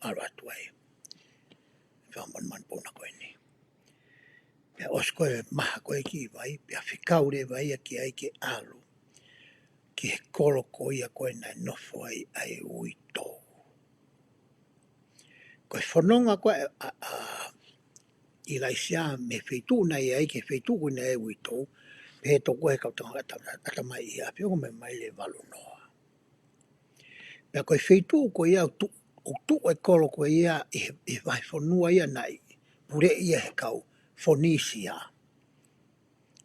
ʻAlu atu ai e fanga manupuna ko eni. Pea ʻosi ko ē e maha ko ē e kiʻi vai, pea fekau leva ia ki ai ke ʻalu ki he kolo ko ia ko ē naʻe nofo ai ʻa e uitou. Ko e fononga ko ē ʻa, ʻa, ʻa ʻIlaisiā mei he feituʻu naʻe ʻi ai ki he feituʻu ko ē naʻe ʻi ai e uitou, pehē toku he kau tangata ʻatamai ʻi ʻapi ʻo meimei lēveni valu noa. Pea ko e feituʻu ko ia ʻoku tuʻu, ʻoku tuʻu e kolo ko ia ʻi he, ʻi he vahefonua ia naʻe puleʻi ia ʻe he kau Fonisia.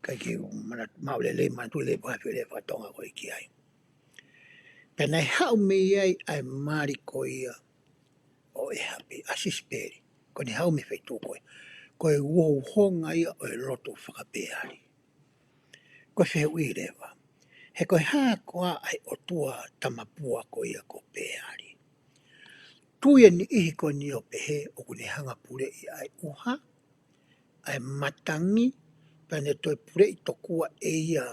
ʻIkai ke u mana-, maʻu lelei, manatuʻi lelei pe ko e hā e foʻi lea faka-Tonga ko ē ki ai. Pea naʻe haʻu mei ai ʻa e mali ko ia ʻo ʻĒhapi, ʻa Sisipeli. Ko ʻene haʻu mei he feituʻu ko ē. Ko e uhouhonga ia ʻo e lotu faka-Peali. Ko e fehuʻi leva. He ko e hā koā ʻa e ʻotua tamapua ko ia ko Peali? Tui e niʻihi ko eni ʻo pehē ʻoku ne hanga ʻo puleʻi ʻa e ʻuha, ʻa e matangi, pea ne toe puleʻi tokua ʻe ia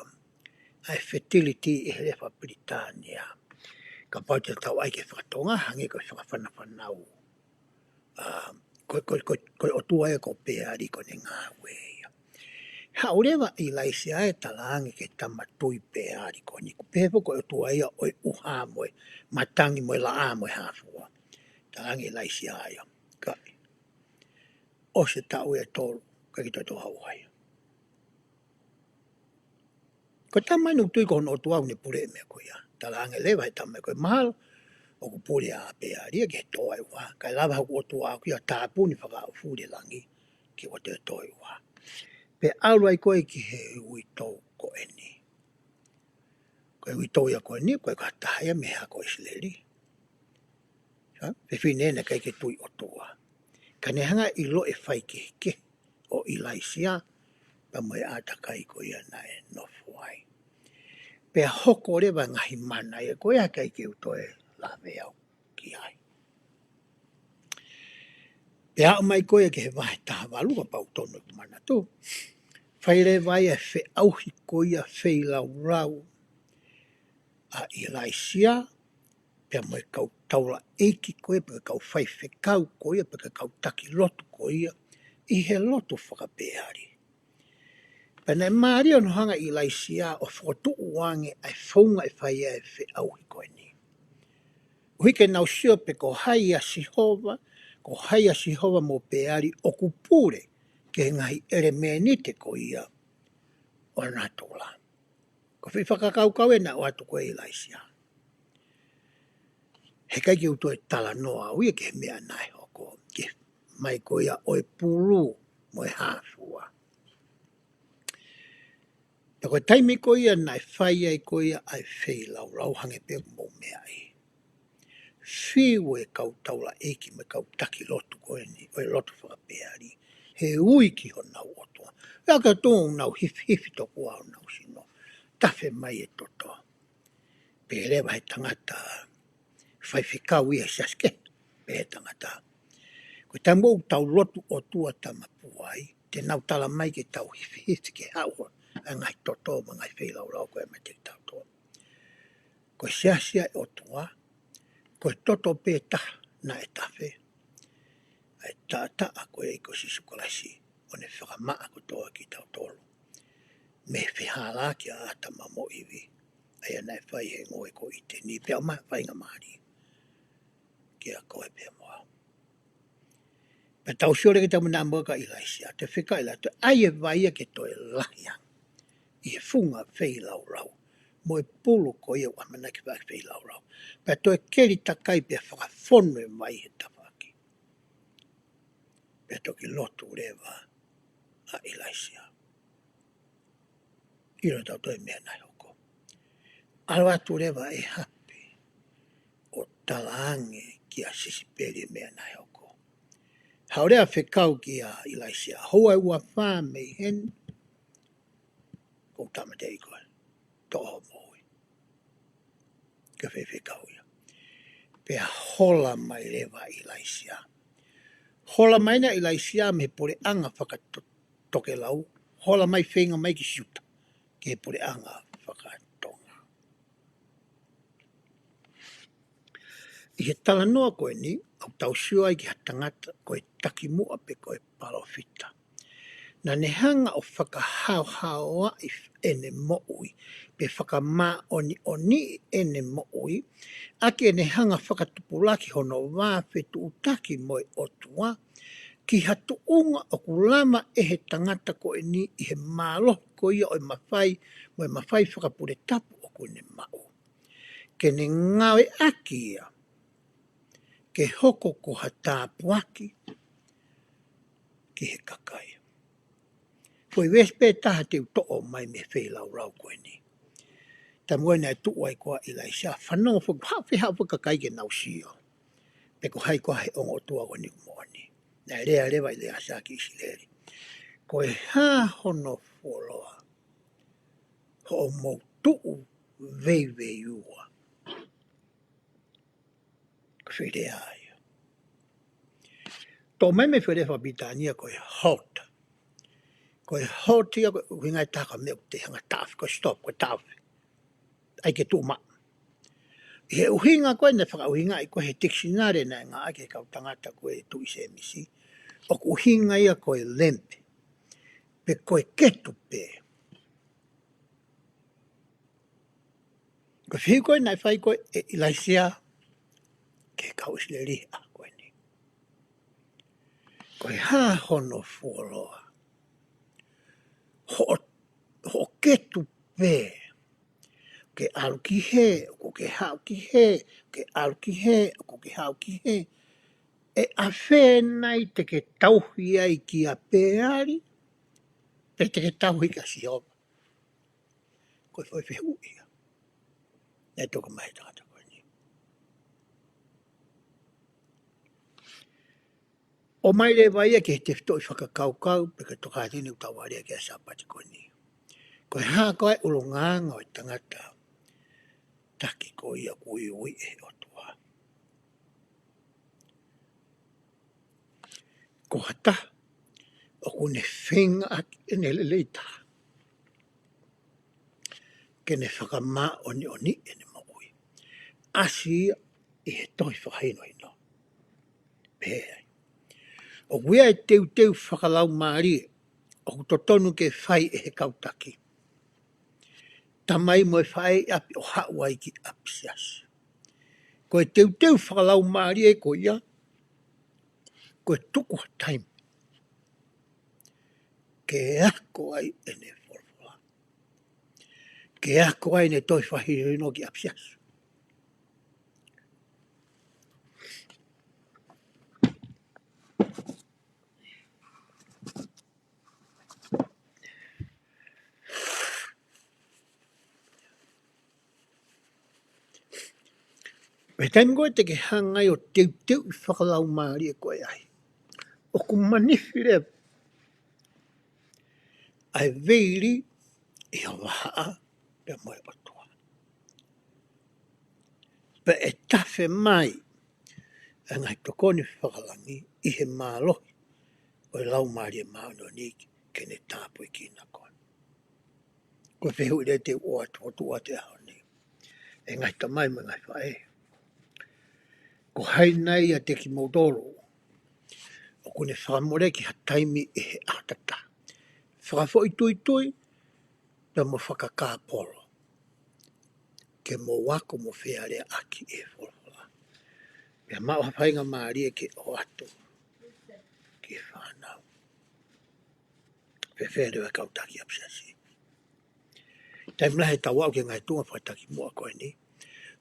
ʻa e fertility ʻi he lea faka-Pilitānia. Kapau te tau ʻai ki he faka-Tonga, hangē ko e fakafanafanau. ʻA, ko, ko, ko, ko e ʻotua ia ko Peali ko ʻene ngāue ia. Haʻu leva ʻa ʻIlaisiā ʻo talaange ki he tama tui Peali ko eni, ʻoku pehē foki ko e ʻotua ia ʻo e ʻuha mo e matangi mo e laʻā mo e hā fua. Talaange ʻe ʻIlaisiā ia. Ka, ʻosi e taʻu ʻe tolu, ʻikai ke toe tō ha ʻuha ia. Ko e tama eni ʻoku tui ko hono ʻotua ʻoku ne puleʻi e meʻa ko ia. Talaange leva ʻe he tama ko ē mahalo ʻoku pule ʻa Peali ia ke tō e ʻuha. Kae lava hoku ʻotua ʻoku ʻikai tāpuni fakaʻaufuli e langi ke ʻoua toe tō e ʻuha. Pea ʻalu ai ko ē ki he uitou ko eni. Ko e uitou ia ko eni, ko e kātaha ia mei he hako ʻo ʻIsileli. Hā? Fefine naʻe ʻikai ke tui ʻOtua. Ka ne hanga ʻo ʻilo e faikehekehe ʻo ʻIlaisiā, pea mo e ʻātakai ko ia naʻe nofo ai. Pea hoko leva e ngaahi mana ia ko ia ʻikai ke u toe lave au ki ai. Pea aʻu mai ko ia ki he vahe taha valu kapau ʻoku tonu ʻeku manatu. Fai leva ai e feʻauhi ko ia feilaulau ʻa ʻIlaisiā, pea mo e kau taulaʻeiki ko ia, pea kau faifekau ko ia, pea kau taki lotu ko ia, ʻi he lotu faka-Peali. Pea naʻe mālie hono hanga ʻe ʻIlaisiā ʻo fokotuʻu ange ʻa e founga ʻe fai ai e feʻauhi ko eni. ʻUhi ke nau sio pe ko hai ʻa Sihova, ko hai ʻa Sihova mo Peali ʻoku pule ki he ngaahi ʻelemēniti ko ia ʻo natula. Ko e foʻi fakakaukau ē naʻe ʻoatu ko ē ʻe ʻIlaisiā. He ʻikai ke u toe talanoa au ia ki he meʻa naʻe hoko. Ki he mai ko ia ʻo e pulu mo e hāfua. Pea ko e taimi ko ia naʻe fai ai ko ia ʻa e feilaulau hangē pē ko hoʻomou meaʻi. Fiu e kau taulaʻeiki mo e kau taki lotu ko eni, ʻo e lotu fakapeali. He ui ki honau ʻOtua. Pea ka tō nau hifihifi tokua honau sino. Tafe mai e toto. Pehē leva he tangata faifekau ia he siasi kehe, pehē he tangata. Ko e taimi ʻoku tau lotu ʻOtua Tamapua ai, te nau tala mai ke tau hifihifi ke haʻu ʻa e ngaahi toto mo e ngaahi feilaulau ko ē meiate kitautolu. Ko e siasi ʻa e ʻOtua, ko e toto pē taha naʻe tafe, ʻa e taʻataʻa ko ē ko Sīsū Kalaisi, ʻo ne fakamaʻa kotoa kitautolu mei he fehālaaki ʻa ʻĀtama mo ʻIvi, ʻa ia naʻe fai he ngoue ko ʻĪteni, pea ʻomai ha faingamālie kiate koe pea mo au. Pea tau sio leva ki he taumuʻa ʻa ʻIlaisiā, te u fekau ʻe ʻIlaisiā, toe ʻai e vai ia ke toe lahi ange ʻi he funga feilaulau mo e pulu ko ia ʻoku ʻamanaki fai feilaulau. Pea toe keli takai pea fakafonu e vai he tafaʻaki. Pea toki lotu leva ʻa ʻIlaisiā. ʻIlo ʻe tautolu e meʻa naʻe hoko. ʻAlu atu leva ʻEhapi ʻo talaange kia Sisipeli e meʻa naʻe hoko. Haʻu leva ʻo fekau kia ʻIlaisiā, houa ʻe uofā mei heni, ʻoku ou tāmateʻi koe. Toʻo hoʻo moʻui. Ko e foʻi fekau ia. Pea hola mai leva ʻa ʻIlaisiā. Hola mai ʻa ʻIlaisiā mei he puleʻanga fakatokelau. Hola mai feinga mai ki Siuta. Ki he puleʻanga fakatonga. ʻI he talanoa ko eni, ʻoku tau sio ai ki ha tangata ko e takimuʻa pe ko e palōfita. Naʻa ne hanga ʻo fakahaohaoaʻi ʻene moʻui, pe fakamāʻoniʻoniʻi ʻene moʻui, ʻaki ʻene hanga fakatupulaki hono vā fetuʻutaki mo e ʻOtua, ki ha tuʻunga ʻoku lava ʻe he tangata ko eni ʻi he mālohi ko ia ʻo e mafai, mo e mafai fakapule tapu ʻoku ne maʻu. Ke ne ngāueʻaki ia, ke hoko ko ha tāpuaki ki he kakai. Ko e veesi pē taha te u toʻo mai mei he feilaulau ko eni. Taimi ko ē naʻe tuʻu ai ko ē ʻa ʻIlaisiā, fanongo foki, haʻu fē haʻu fakakai ke nau sio. Pe ko hai ko ā he ongo ʻotua ko eni ʻoku moʻoni. Naʻe lea leva ʻa ʻIlaisiā ki ʻIsileli. Ko e hā hono fuoloa hoʻomou tuʻu veiveiua. Ko e foʻi lea ia. Toʻo mai mei he foʻi lea fakapilitānia ko e halt. Ko e halt ia ko e ʻuhinga ʻe taha ko e meʻa ʻoku te hanga taʻofi, ko e stop, ko e taʻofi. ʻAi ke tuʻu maʻu. ʻI he ʻuhinga ko ē naʻe fakaʻuhingaʻi ko ē he tikisinale naʻe ngāueʻaki ʻe he kau tangata ko ē Tuʻi Sēmisi, ʻoku ʻuhinga ia ko e limp. Pe ko e ketu pē. Ko e fehuʻi ko ē naʻe fai ko ē ʻe ʻIlaisiā ki he kau ʻIsileli he ʻaho ko eni. Ko e hā hono fuoloa hoʻo, hoʻo ketu pē. Ke ʻalu ki hē, ʻoku ke haʻu ki hē, ke ʻalu ki hē, ʻoku ke haʻu ki hē. ʻE ʻafē nai te ke tauhi ai kia Peali, pe te ke tauhi kia Sihova? Ko e foʻi fehuʻi ia naʻe toka mai he tangata ko eni. ʻOmai leva ia ki he tefitoʻi fakakaukau, pe ko e tokāteline ʻoku tau alea ki ai he Sāpate ko eni. Ko e hā ko ā e ʻulungaanga ʻo e tangata taki ko ia ʻoku uiuiʻi ʻe he ʻOtua? Ko ha taha ʻoku ne feinga ʻaki ʻene lelei taha ke ne fakamāʻoniʻoniʻi ʻene moʻui. ʻAsi ia ʻi he tohi fakahinohino. Pehē ai, ʻoku ʻi ai e teuteu fakalaumālie ʻoku totonu ke fai ʻe he kau taki, tamai mo e faʻē ʻi ʻapi ʻo haʻu ai ki ʻapisiasi. Ko e teuteu fakalaumālie ko ia, ko e tuku ha taimi ke ako ai ʻene folofola. ʻE ako ai ʻene tohi fakahinohino ki ʻapisiasi. He taimi ko ē te ke hanga ai ʻo teuteuʻi fakalaumālie ko ē ai, ʻoku manifi leva ʻa e veili ʻi ho vahaʻa pea mo e ʻOtua. Pea ʻe tafe mai ʻa e ngaahi tokoni fakalangi ʻi he mālohi ʻo e Laumālie Māʻoniʻoni ke ne tāpuekina koe. Ko e fehuʻi leva te u ʻoatu atu ʻa e ʻaho ni, ʻe ngaahi tamai mo e ngaahi faʻē, ko hai nai ʻiate kimoutolu ʻoku ne fakamoleki ha taimi ʻi he ʻaho tatau, fakafoʻituitui pea mo fakakāpolo, ke mou ako mo fealeaʻaki ʻi he folofola, pea maʻu ha faingamālie ke ʻoatu ki he fānau? Fēfē leva e kau taki ʻapisiasi? Taimi lahi ʻetau aʻu ki he ngaahi tuʻunga fakatakimuʻa ko eni,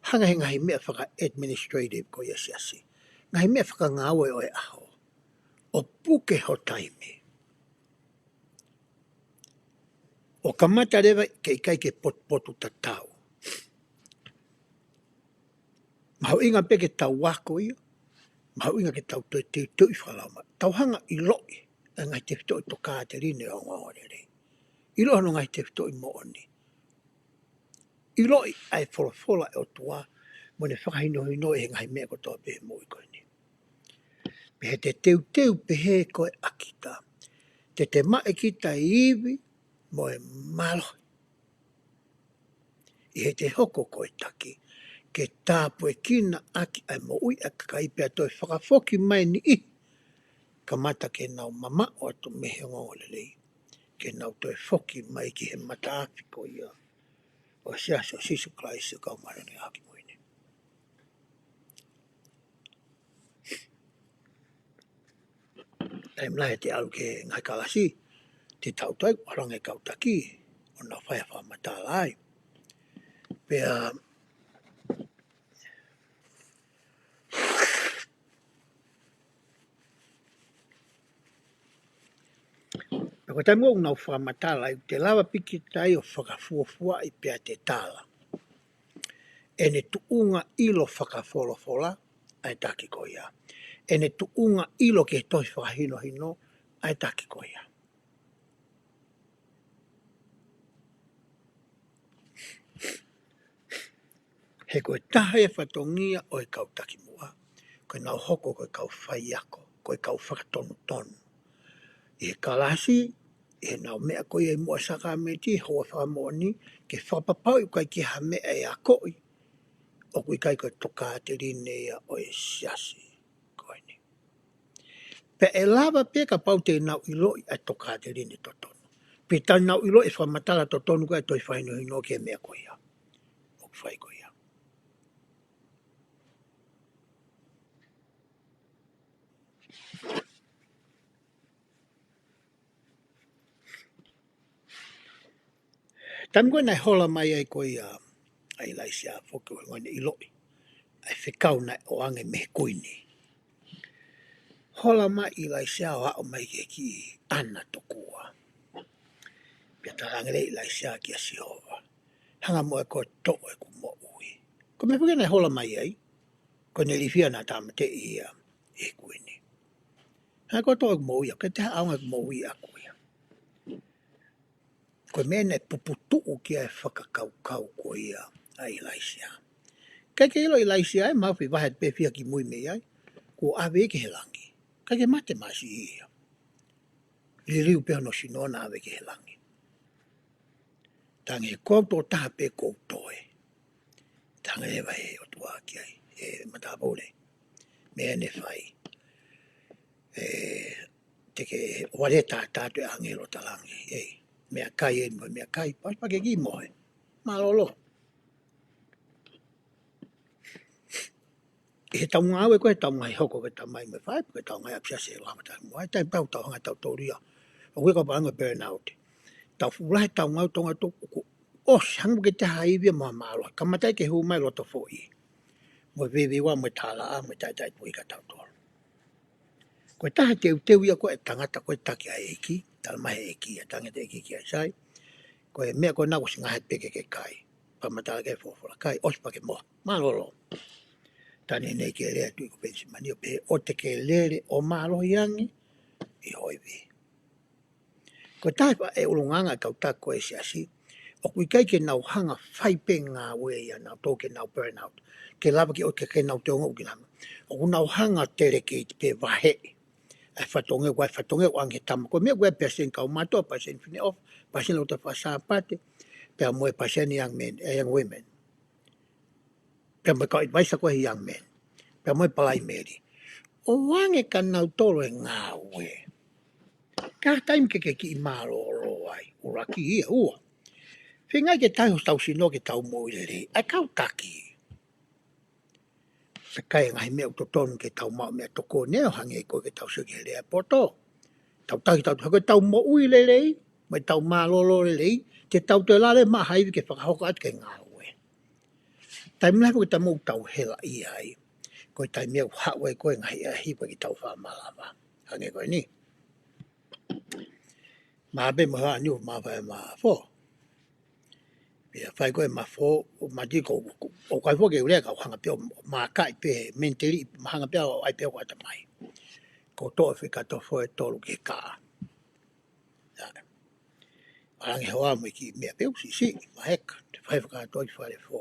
hanga he ngaahi meʻa faka-administrative ko ia ʻa e siasi, ngaahi meʻa fakangāue ʻo e ʻaho, ʻo puke ho taimi, ʻo kamata leva ke ʻikai ke potupotutatau. Mahuʻinga pē ke tau ako ia, mahuʻinga ke tau toe teuteuʻi fakalaumālie, tau hanga ʻo ʻiloʻi ʻa e ngaahi tefitoʻi tokāteline ʻo e ongoongolelei, ʻiloʻi hono ngaahi tefitoʻi moʻoni, ʻiloʻi ʻa e folofola ʻa e ʻOtua mo ʻene fakahinohino ʻi he ngaahi meʻa kotoa pē he moʻui ko eni. Pea te teuteu pehē koe ʻa kita, te te maʻu ʻe kita e ivi mo e mālohi ʻi heʻete hoko ko e taki, ke tāpuekina ʻaki ʻa e moʻui ʻa e kakai pea toe fakafoki mai e niʻihi, kamata ke nau mamaʻo atu mei he ongoongolelei, ke nau toe foki mai ki he mataafi ko ia ʻo e Siasi ʻo Sīsū Kalaisi ʻo e Kau Māʻoniʻoni ʻi he Ngaahi ʻAho Kimui Ni. Taimi lahi te ʻalu ki he ngaahi kalasi, te tau toe ʻalu ange e kau taki ʻo nau fai ha fakamatala ai. Pea pea ko e taimi ʻoku nau fakamatala ai, te lava pē kita ʻo fakafuofuaʻi pea te tala ʻene tuʻunga ʻilo fakafolofola ʻa e taki ko ia, ʻene tuʻunga ʻilo ki he tohi fakahinohino ʻa e taki ko ia. He ko e taha e fatongia ʻo e kau takimuʻa, ko ʻenau hoko ko e kau faiako, ko e kau fakatonutonu ʻi he kalasi, ʻi heʻenau meʻa ko ia ʻi muʻa ʻa e sākalamēniti, houa fakamoʻoni, ke fakapapauʻi ʻoku ʻikai ke ʻi ai ha meʻa ʻe akoʻi ʻoku ʻikai ko e tokāteline ia ʻo e siasi ko eni. Pea ʻe lava pē kapau te nau ʻiloʻi ʻa e tokāteline totonu, pe te nau ʻiloʻi e fakamatala totonu ko ē ʻa e tohi fakahinohino ki he meʻa ko ia ʻoku fai ko ia. Taimi ko ē naʻe hola mai ai ko ia ʻa ʻIlaisiā foki, ʻo ne ʻiloʻi ʻa e fekau naʻe ʻoange mei he kuini. Hola mai ʻIlaisiā ʻo aʻu mai ki he kiʻi ʻana tokua. Pea talaange leva ʻe ʻIlaisiā kia Sihova, hanga muʻa ʻe koe ʻo toʻo ʻeku moʻui. Ko e meʻa foki naʻe hola mai ai, ko ʻene ilifia naʻa tāmateʻi ia ʻe he kuini. Hanga ʻe koe ʻo toʻo ʻeku moʻui, ʻoku ʻikai te u ʻaonga ʻeku moʻui ʻaʻaku ia. Ko e meʻa naʻe puputuʻu ki ai e fakakaukau ko ia ʻa ʻIlaisiā. ʻIkai ke ʻilo ʻe ʻIlaisiā ē, mahalo ʻe vahe pē fiha kimui mei ai, kuo ʻave ia ki he langi. ʻIkai ke mate mahalo ia. Liliu pē hono sino ʻo ʻave ki he langi. Talaange, ko au tokotaha pē ʻoku ou toe. Talaange leva ʻe he ʻOtua ki ai, ʻe matāpule, meʻa ne fai, ʻe, te ke ʻoua leva ʻe tātā atu e ʻāngelo ʻo talaange, ʻe, meʻakai ē, mo e meʻakai, pasi pē ke kiʻi mohe. Mālōlō. ʻI heʻetau ngāue ko ē, ʻetau ngaahi hoko ko ē tamai mo e faʻē, ko ʻetau ngaahi ʻapisiasi ʻe lava taha mo ai, taimi ʻe taha ʻoku tau hanga ʻo tau tōlia. ʻOku ʻikai ko e paʻanga burnout. Tau fuʻu lahi ʻetau ngāue, tau ngāue tau, ʻoku, ʻOsi, hangē pē ko e taha ivi mo ha mālohi. Kamata ai ke hū mai loto foʻi. Mo e veiveiua, mo e tālaʻa, mo e taʻetaʻetui kia tautolu. Ko e taha teuteu ia ko e tangata ko e taki ʻa e ʻEiki, talamai ʻe he ʻEiki ʻa e tangata ʻEiki ki ai sai. Ko e meʻa ko ena ko e singa he peke ke kai. Fakamatala ki he folofola kai, ʻosi pea ke moha. Mālōlō. Talamai ke lea atu ʻe Penisimani ʻo pehē ʻoua te ke lele ʻo mālohi ange ʻi ho ivi. Ko e taha e ʻulungaanga ʻa e kau taki ʻo e siasi, ʻoku ʻikai ke nau hanga fai pē ngāue ia nautolu ke nau burn out. Ke lava ke ʻoua ke, ke nau toe ongoʻi ke nau. ʻOku nau hanga delegate pē vaheʻi. ʻA e fatongia, ʻa e fatongia ʻoku ʻoange he tama. Ko e meʻa ko e passion kau mātuʻa, passion fineʻofa, passion lotu faka-Sāpate, pea mo e passion young men, eh, young women. Pea mo e kau advisor ko e young men. Pea mo e palaimeli. ʻOange kia nautolu e ngāue. Ka taimi ke ke kiʻi mālōlō ai, ʻuluaki ia ua. Feinga ke tauhi hotau sino ke tau moʻui lelei. ʻA e kau taki. Pea kai e ngaahi meʻa ʻoku totonu ke tau maʻu meʻatokoni ʻo hangē ko e ke tau sio ki he lea poto. Tau taki tau, ko e tau moʻui lelei, mo e tau mālōlō lelei, te tau toe lava maʻa ha ivi ke fakahoko atu ki he ngāue. Taimi lahi ko e taimi ʻoku tau hela ʻi ai. Ko e taimi ʻoku haʻu ai ko e ngaahi ʻahiʻahi pea ke tau fakamalava. Hangē ko eni. Mā pē mo ha niu mā fai mā fō. Pea fai ko e mā fō, ʻo mati ko, ko, ʻoku ʻikai foki ke u lea ka u hanga pē ʻo mākaʻi pē, mentally, ma hanga pē ʻo ʻai pē ʻo ʻatamai. Ko e toʻo fika tofo e tolu ke kā. ʻIa. ʻAlange hoa mo e kiʻi meʻa pē ʻoku siʻisiʻi, maheka, te fai fakatoi fale fō.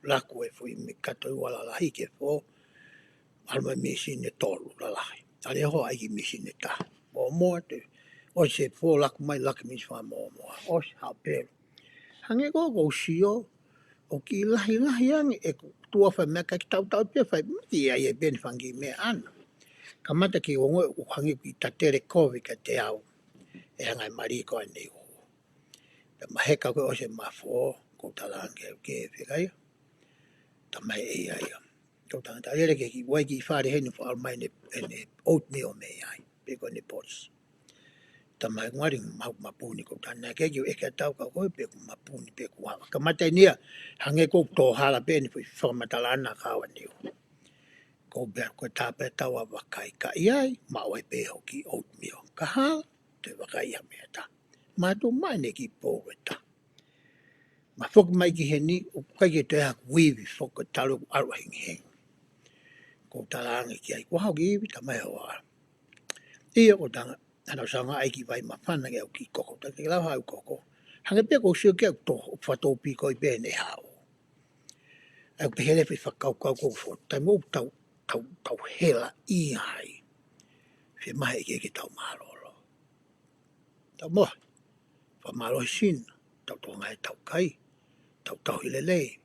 Laku e foʻi meʻa kato ua lalahi ke fō. ʻAlu mai mīsini ʻe tolu lalahi. Tali e hoa ʻai ki he mīsini ʻe taha. Mōmoa te. ʻOsi e fō laku mai laki mīsini fā mōmoa. ʻOsi haʻu pē. Hangē ko ʻoku ou sio, ʻoku kiʻi lahilahi ange ʻeku tuʻa fai meʻa ka ke tautau pē fai, miki ai e peni fangi meʻa ʻana. Kamata ke ongoʻi ʻoku hangē kiʻi tatele kovi kiate au. ʻE hanga e mali ko eni ʻo. Pea maheka ko e ʻosi e mā fō, ko e talaange ke fika ia. Talamai ʻe ia ia. Ko e tangata lele ke kiʻi ʻai ki fale heni fo ʻalu mai ʻene, ʻene oatmeal mei ai. Pe ko ʻene polis. Talamai ngali mau mapuni ko e tangata ke kiʻi ʻeke atu ka ko e pe ko e mapuni pe ko e hā. Kamata eni ia, hangē ko e tō hala pē eni foʻi fakamatala ʻana ka ʻoua niu. Ko e pea ko e tāpē tau ʻa vakai ka ʻi ai, maʻu ai pē hoki oatmeal. Ka hala, te vakai ia mea ta. Mātuʻa mai ne ki pou e ta. Ma foki mai ki heni, ʻoku ʻikai ke toe haku ivi foki talu ʻalu hengihengi. Ko e talaange ki ai, ko e hā hoʻo ivi, talamai hoa. ʻIo ko e tangata, ʻana ʻoku sanga ʻai ki vai mafana ke au kiʻi koko, ta ke lava au koko. Hangē pē ko e sio ke au tō, ʻoku fakatōpiko ʻi pē ne hao. ʻA ia ʻoku pehē leva e fakakaukau ko e fo, taimi ʻoku tau, tau, tau hela ʻi ai. Fiemaʻu ke, ke tau mālōlō. Tau mohe, fakamālohi sino, tau toʻo ngaahi tau kai, tau tauhi lelei.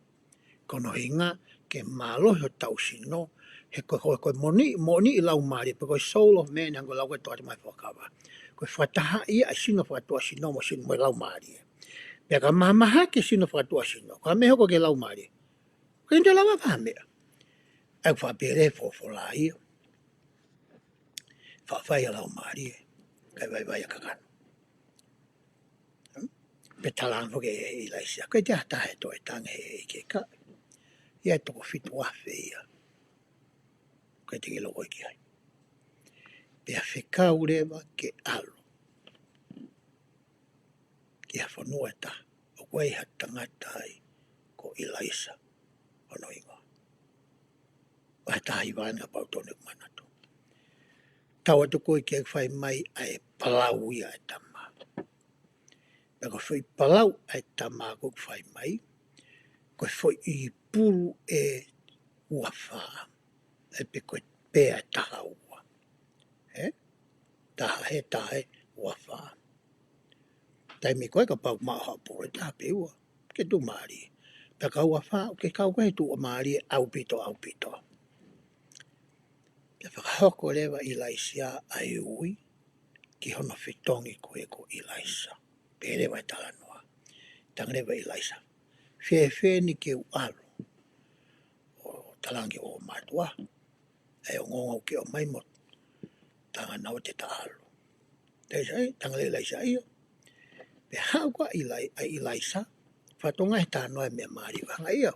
Ko hono ʻuhinga ke mālohi hotau sino, he ko e, ko e, ko e moʻoni, moʻoni ʻi laumālie, pe ko e soul of man, hangē ko e lau ko e toʻa mai fakava. Ko e fakatahaʻi ʻa e sino fakatuʻasino mo sino mo e laumālie. Pea ka mahamahaki e sino fakatuʻasino, ka meʻa hoko ki he laumālie. Ko e nde lava ka meʻa. ʻA ia ʻoku fakapele folofola ia. Fakafai ʻa e laumālie, kae vaivai ʻa e kakano. Pea talaange foki ʻe ʻIlaisiā, ko e te ata he toe tange he ke ka. ʻI ai e toko fitu afe ia. Ko e te ke loko ki ai. Pea fekau leva ke ʻalu ki ha fonua ʻe taha, ʻoku ʻi ai ha tangata ai ko ʻIlaisa hono hingoa. ʻA e taha ʻi vāna pau tone manatu. Tau atu ko e ke fai mai ʻa e palau ia ʻa e tama. Pea ko e foʻi palau ʻa e tama ko e fai mai, ko e foʻi pulu ʻe ua fā. ʻE pe ko e pea ʻe taha ua. Ē? Taha ʻe, taha ʻe, ua fā. Taimi ko ē kapau maʻu ha pulu ʻe taha pe ua. Ke tuʻumālie. Pea ka ua fā, ke kau ko e tuʻumālie ʻaupito, ʻaupito. Pea fakahoko leva ʻe ʻIlaisiā ʻa e ui, ki hono fetongi ko ē ko ʻIlaisa. Pehē leva e talanoa. Talaange leva ʻe ʻIlaisa. Fēfē ni ke u ʻalu. ʻO talaange ʻo mātuʻa. ʻE ongoongo ke ʻomai mo. Talaange naʻa te ta ʻalu. Te sai, talaange leva ʻe ʻIlaisa ia. Pea haʻu ko ē ʻa ʻIlai-, ʻa ʻIlaisa. Fatongia he talanoa e meʻa mālie, hanga ia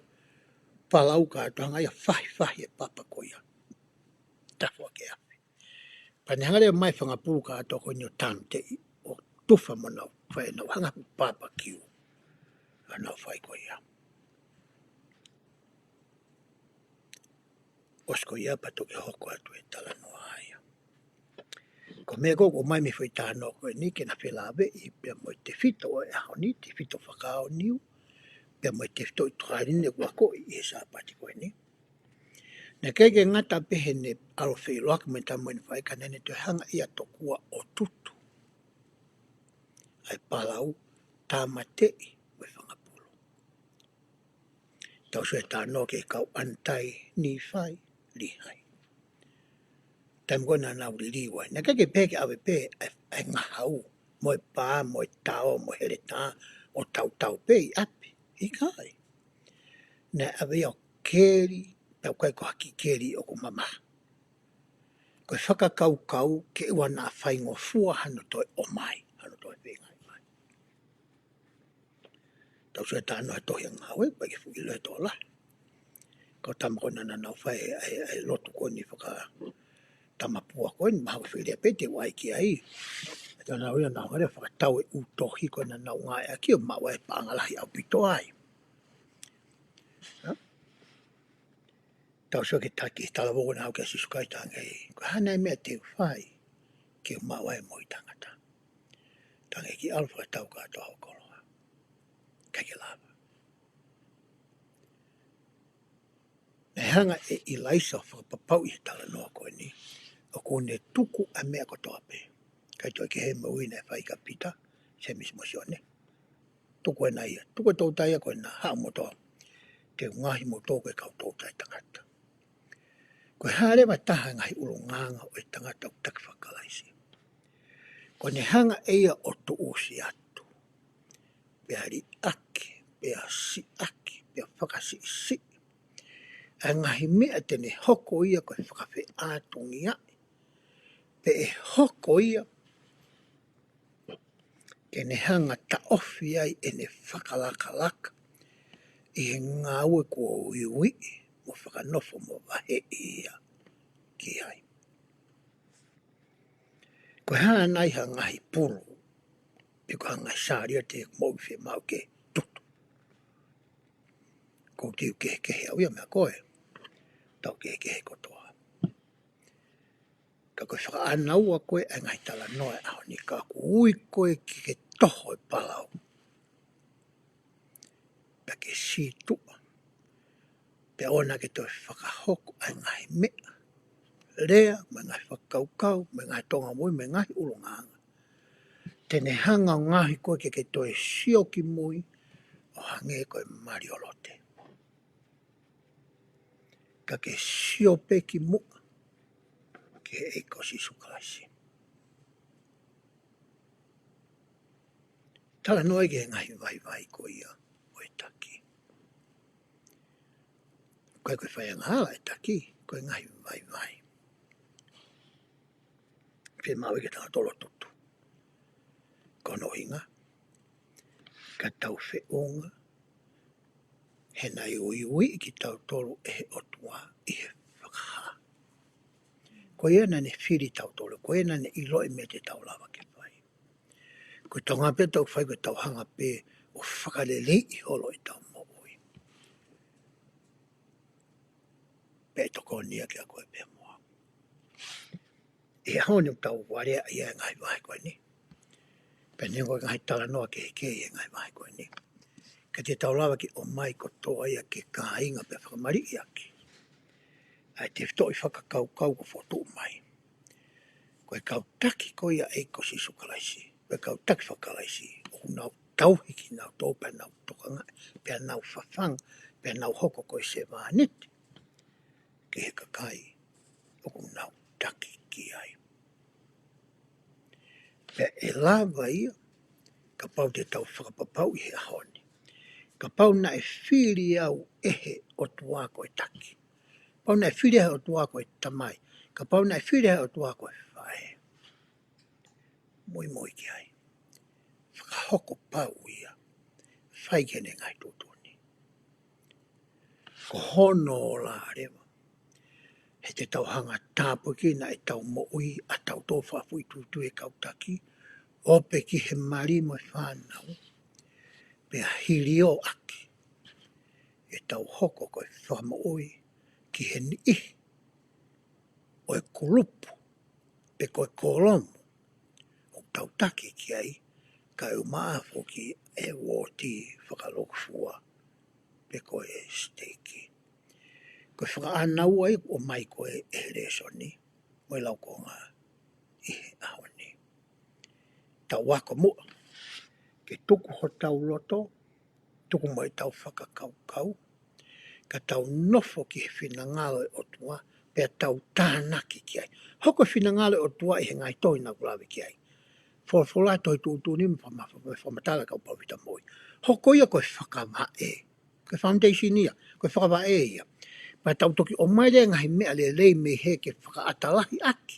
palau kātoa, hanga ia fahifahi e papa ko ia. Tafoki e afi. Pea ne hanga leva mai e fanga pulu kātoa ko eni ʻo tāmateʻi ʻo tufa mo nau fai ʻenau hanga ʻo papakiu. ʻA nau fai ko ia. ʻOsi ko ia pea toki hoko atu e talanoa ia. Ko e meʻa ko ē ʻoku ʻomai mei he foʻi talanoa ko eni ke na felāveʻi pea mo e tefito ʻo e ʻaho ni, tefito fakaʻaonga, pea mo e tefitoʻi tokāteline kuo akoʻi ʻi he Sāpate ko eni. Naʻe ʻikai ke ngata pē heʻene ʻalu ʻo feʻiloaki mo e tama ʻo ne fai, ka naʻa ne toe hanga ia tokua ʻo tutu ʻa e palau, tāmateʻi mo e fanga pulu. Tau sio he talanoa ki he kau ʻAnitaia, Nīfai, Līhai. Taimi ko ē naʻa nau liliu ai, naʻe ʻikai ke pehē ke ʻave pē ʻa e, ʻa e ngahau, mo e pā, mo e tao, mo e heletā, ʻo tautau pē ʻi ʻapi. ʻIkai. Naʻe ʻave ia ʻo keli, pea ʻoku ʻikai ko ha kiʻi keli ʻoku mamaha. Ko e fakakaukau ke ʻoua naʻa faingofua hano toe ʻomai, hano toe feingaʻi mai. Tau sio he talanoa he tohi ʻa Ngāue, ʻikai ke fuʻu ʻilo he tokolahi. Ko e tama ko ē naʻa nau fai e, e, e lotu ko eni fakatamapua ko eni, mahalo ko e fili pē te u ʻai ki ai. Ka naʻa nau ia naʻa nau hanga leva ʻo fakatau e ʻū tohi ko ē naʻa nau ngāueʻaki ʻo maʻu ai e paʻanga lahi ʻaupito ai. Hā? Tau sio ki he taki, talavou naʻe haʻu kia Sīsū Kalaisi, talaange, ko e hā nai e meʻa te u fai ke u maʻu ai e moʻui taʻengata? Talaange, ke ʻalu ʻo fakatau kātoa hoʻo koloa. ʻIkai ke lava. Naʻe hanga ʻe ʻIlaisa ʻo fakapapauʻi he talanoa ko eni ʻoku ne tuku ʻa e meʻa kotoa pē. ʻIkai toe kehe mo e ui naʻe fai kia Pita, Sēmisi mo Sione. Tuku ena ia, tuku e toutai ko ena, haʻu moutolu. Te u ngaohi moutolu ko e kau toutai tangata. Ko e hā leva e taha e ngaahi ʻulungaanga ʻo e tangata ʻoku taki faka-Kalaisi? Ko ʻene hanga ʻe ia ʻo tuʻusi atu, pea liʻaki, pea siʻaki, pea fakasiʻisiʻi ʻa e ngaahi meʻa te ne hoko ia ko e fakafeʻātungiaʻi, pe ʻe hoko ia ke ne hanga ʻo taʻofi ai ʻene fakalakalaka ʻi he ngāue kuo uiuiʻi mo fakanofo mo vaheʻi ia ki ai. Ko e hā nai ha ngaahi pulu, pe ko ha ngaahi sāliote ʻoku mou fiemaʻu ke tutu? ʻOku ou tui ʻoku kehekehe au ia mo koe. Tau kehekehe kotoa. Ka ko e fakaʻānaua ko ē ʻa e ngaahi talanoa ʻo e ʻaho ni, ka ʻoku ui koe ke ke toho e palau, pea ke sītuʻa, pea ʻoua naʻa ke toe fakahoko ʻa e ngaahi meʻa, lea, mo e ngaahi fakakaukau, mo e ngaahi tonga moʻui, mo e ngaahi ʻulungaanga te ne hanga ʻo ngaohi koe ke ke toe sio ki mui ʻo hangē ko e mali ʻo Lote. Ka ke sio pē ki muʻa ki he ʻEiki ko Sīsū Kalaisi. Talanoa ki he ngaahi vaivai ko ia ʻo e taki. ʻIkai ko e fai angahala e taki, ko e ngaahi vaivai. Fiemaʻu ia ke tau tolo tutu. Ko hono ʻuhinga, ka tau feʻunga, he naʻe uiuiʻi kitautolu ʻe he ʻOtua ʻi he fakahā. Ko ia naʻa ne fili kitautolu, ko ia naʻa ne ʻiloʻi e meʻa te tau lava ke fai. Ko e tau ngā pē tau fai, ko e tau hanga pē ʻo fakaleleiʻi holo ʻetau moʻui. Pea ʻe tokoni ia kiate koe pea mo au. ʻI he ʻaho ni ʻoku tau vale ai ʻi he ngaahi vahe ko eni. Pea neongo e ngaahi talanoa kehekehe ʻi he ngaahi vahe ko eni, ka te tau lava ke ʻomai kotoa ia ke kāinga pea fakamaliʻi ʻaki ʻa e tefitoʻi fakakaukau kuo fokotuʻu mai. Ko e kau taki ko ia ʻa e ʻEiki ko Sīsū Kalaisi, ko e kau taki faka-Kalaisi, ʻoku nau tauhi kinautolu pea nau tokangaʻi, pea nau fafanga, pea nau hoko ko e sevāniti ki he kakai ʻoku nau taki ki ai. Pea ʻe lava ia, kapau te tau fakapapauʻi he ʻaho ni, kapau naʻe fili au ʻe he ʻOtua ko e taki, kapau naʻe fili au ʻe he ʻOtua ko e tamai, kapau naʻe fili au ʻe he ʻOtua ko e faʻē, muimui ki ai. Fakahoko pau ia. pai ki heʻene ngaahi tuʻutuʻuni. Ko hono ola leva. He te tau hanga ʻo tāpuekina ʻetau moʻui ʻa tautolu fakafoʻituitui ʻe kau taki, ʻo pehē ki he mali mo e fānau. Pea hili ʻo ʻaki ʻetau hoko ko e fakamoʻui ki he niʻihi ʻo e kulupu, pe ko e kōlomu ʻoku tau taki ki ai, kae ʻumaʻā foki e uooti fakalūkufua, pe ko e siteiki. Ko e fakaʻānaua ia ʻoku ʻomai ko ē ʻe he lēsoni mo e laukonga ʻi he ʻaho ni. Tau ako muʻa ke tuku hotau loto, tuku mo ʻetau fakakaukau, ka tau nofo ki he finangalo ʻo e ʻOtua, pea tau tānaki ki ai. Hoko e finangalo ʻo e ʻOtua ʻi he ngaahi tohi naʻa ku lave ki ai. Folofola, tohi tuʻutuʻuni mo e faka-, mo e fakamatala ʻa e kau palōfita moʻui. Hoko ia ko e fakavaʻe. Ko e foundation ia, ko e fakavaʻe ia. Pea tau toki ʻomai leva e ngaahi meʻa lelei mei hē ke fakaʻata lahi ʻaki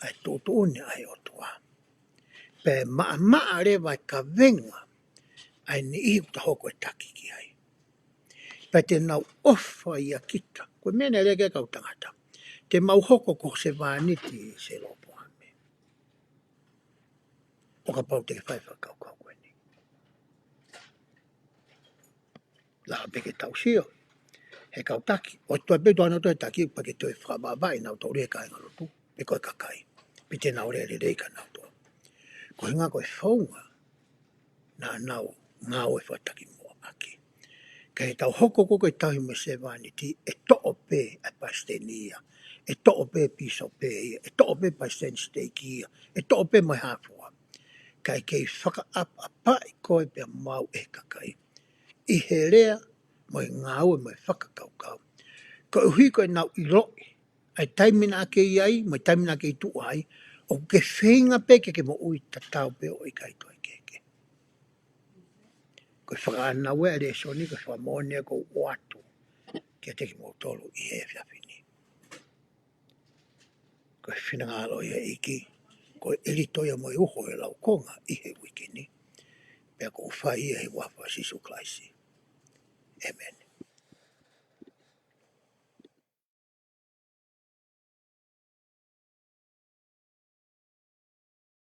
ʻa e tuʻutuʻuni ʻa e ʻOtua. Pea maʻamaʻa leva e kavenga ʻa e niʻihi ʻoku ta hoko e taki ki ai. Pea te nau ʻofa ʻia kita. Ko e meʻa naʻe lea ki ai e kau tangata. Te mau hoko ko e sevāniti ʻo Selopoame. ʻO kapau te ke fai e fakakaukau ko eni. Lava pē ke tau sio he kau taki, ʻo toe pē tō ʻanautolu e taki, pea ke toe fakavaʻavaʻi nautolu ʻe he kāingalotu, pe ko e kakai. Pe te nau lea lelei kia nautolu. Ko e ʻuhinga ko e founga naʻa nau ngāue fakatakimuʻa ʻaki. Ka ʻi heʻetau hoko ko ē ko e tauhi mo e sevāniti, ʻe toʻo pē ʻa e palesiteni ia, ʻe toʻo pē pīsope ia, ʻe toʻo pē palesiteni siteiki ia, ʻe toʻo pē mo e hā fua. Kae kei fakaʻapaʻapaʻi koe pea mo au ʻe he kakai ʻi he lea mo e ngāue mo e fakakaukau. Koeʻuhi ko ʻenau ʻiloʻi ʻa e taimi naʻa ke ʻi ai mo e taimi naʻa ke tuʻu ai, ʻoku ke feinga pē ke ke moʻui tatau pē ʻo ʻikai toe kehekehe. Ko e fakaʻānaua ʻa e lēsoni, ko e fakamoʻoni ia ʻoku ou ʻoatu kiate kimoutolu ʻi he efiafi ni. Ko e finangalo ia ʻo e ʻEiki, ko e ʻelito ia mo e uho ʻo e laukonga ʻi he uike ni. Pea ʻoku ou fai ia ʻi he huafa ʻo Sīsū Kalaisi. ʻĒmeni.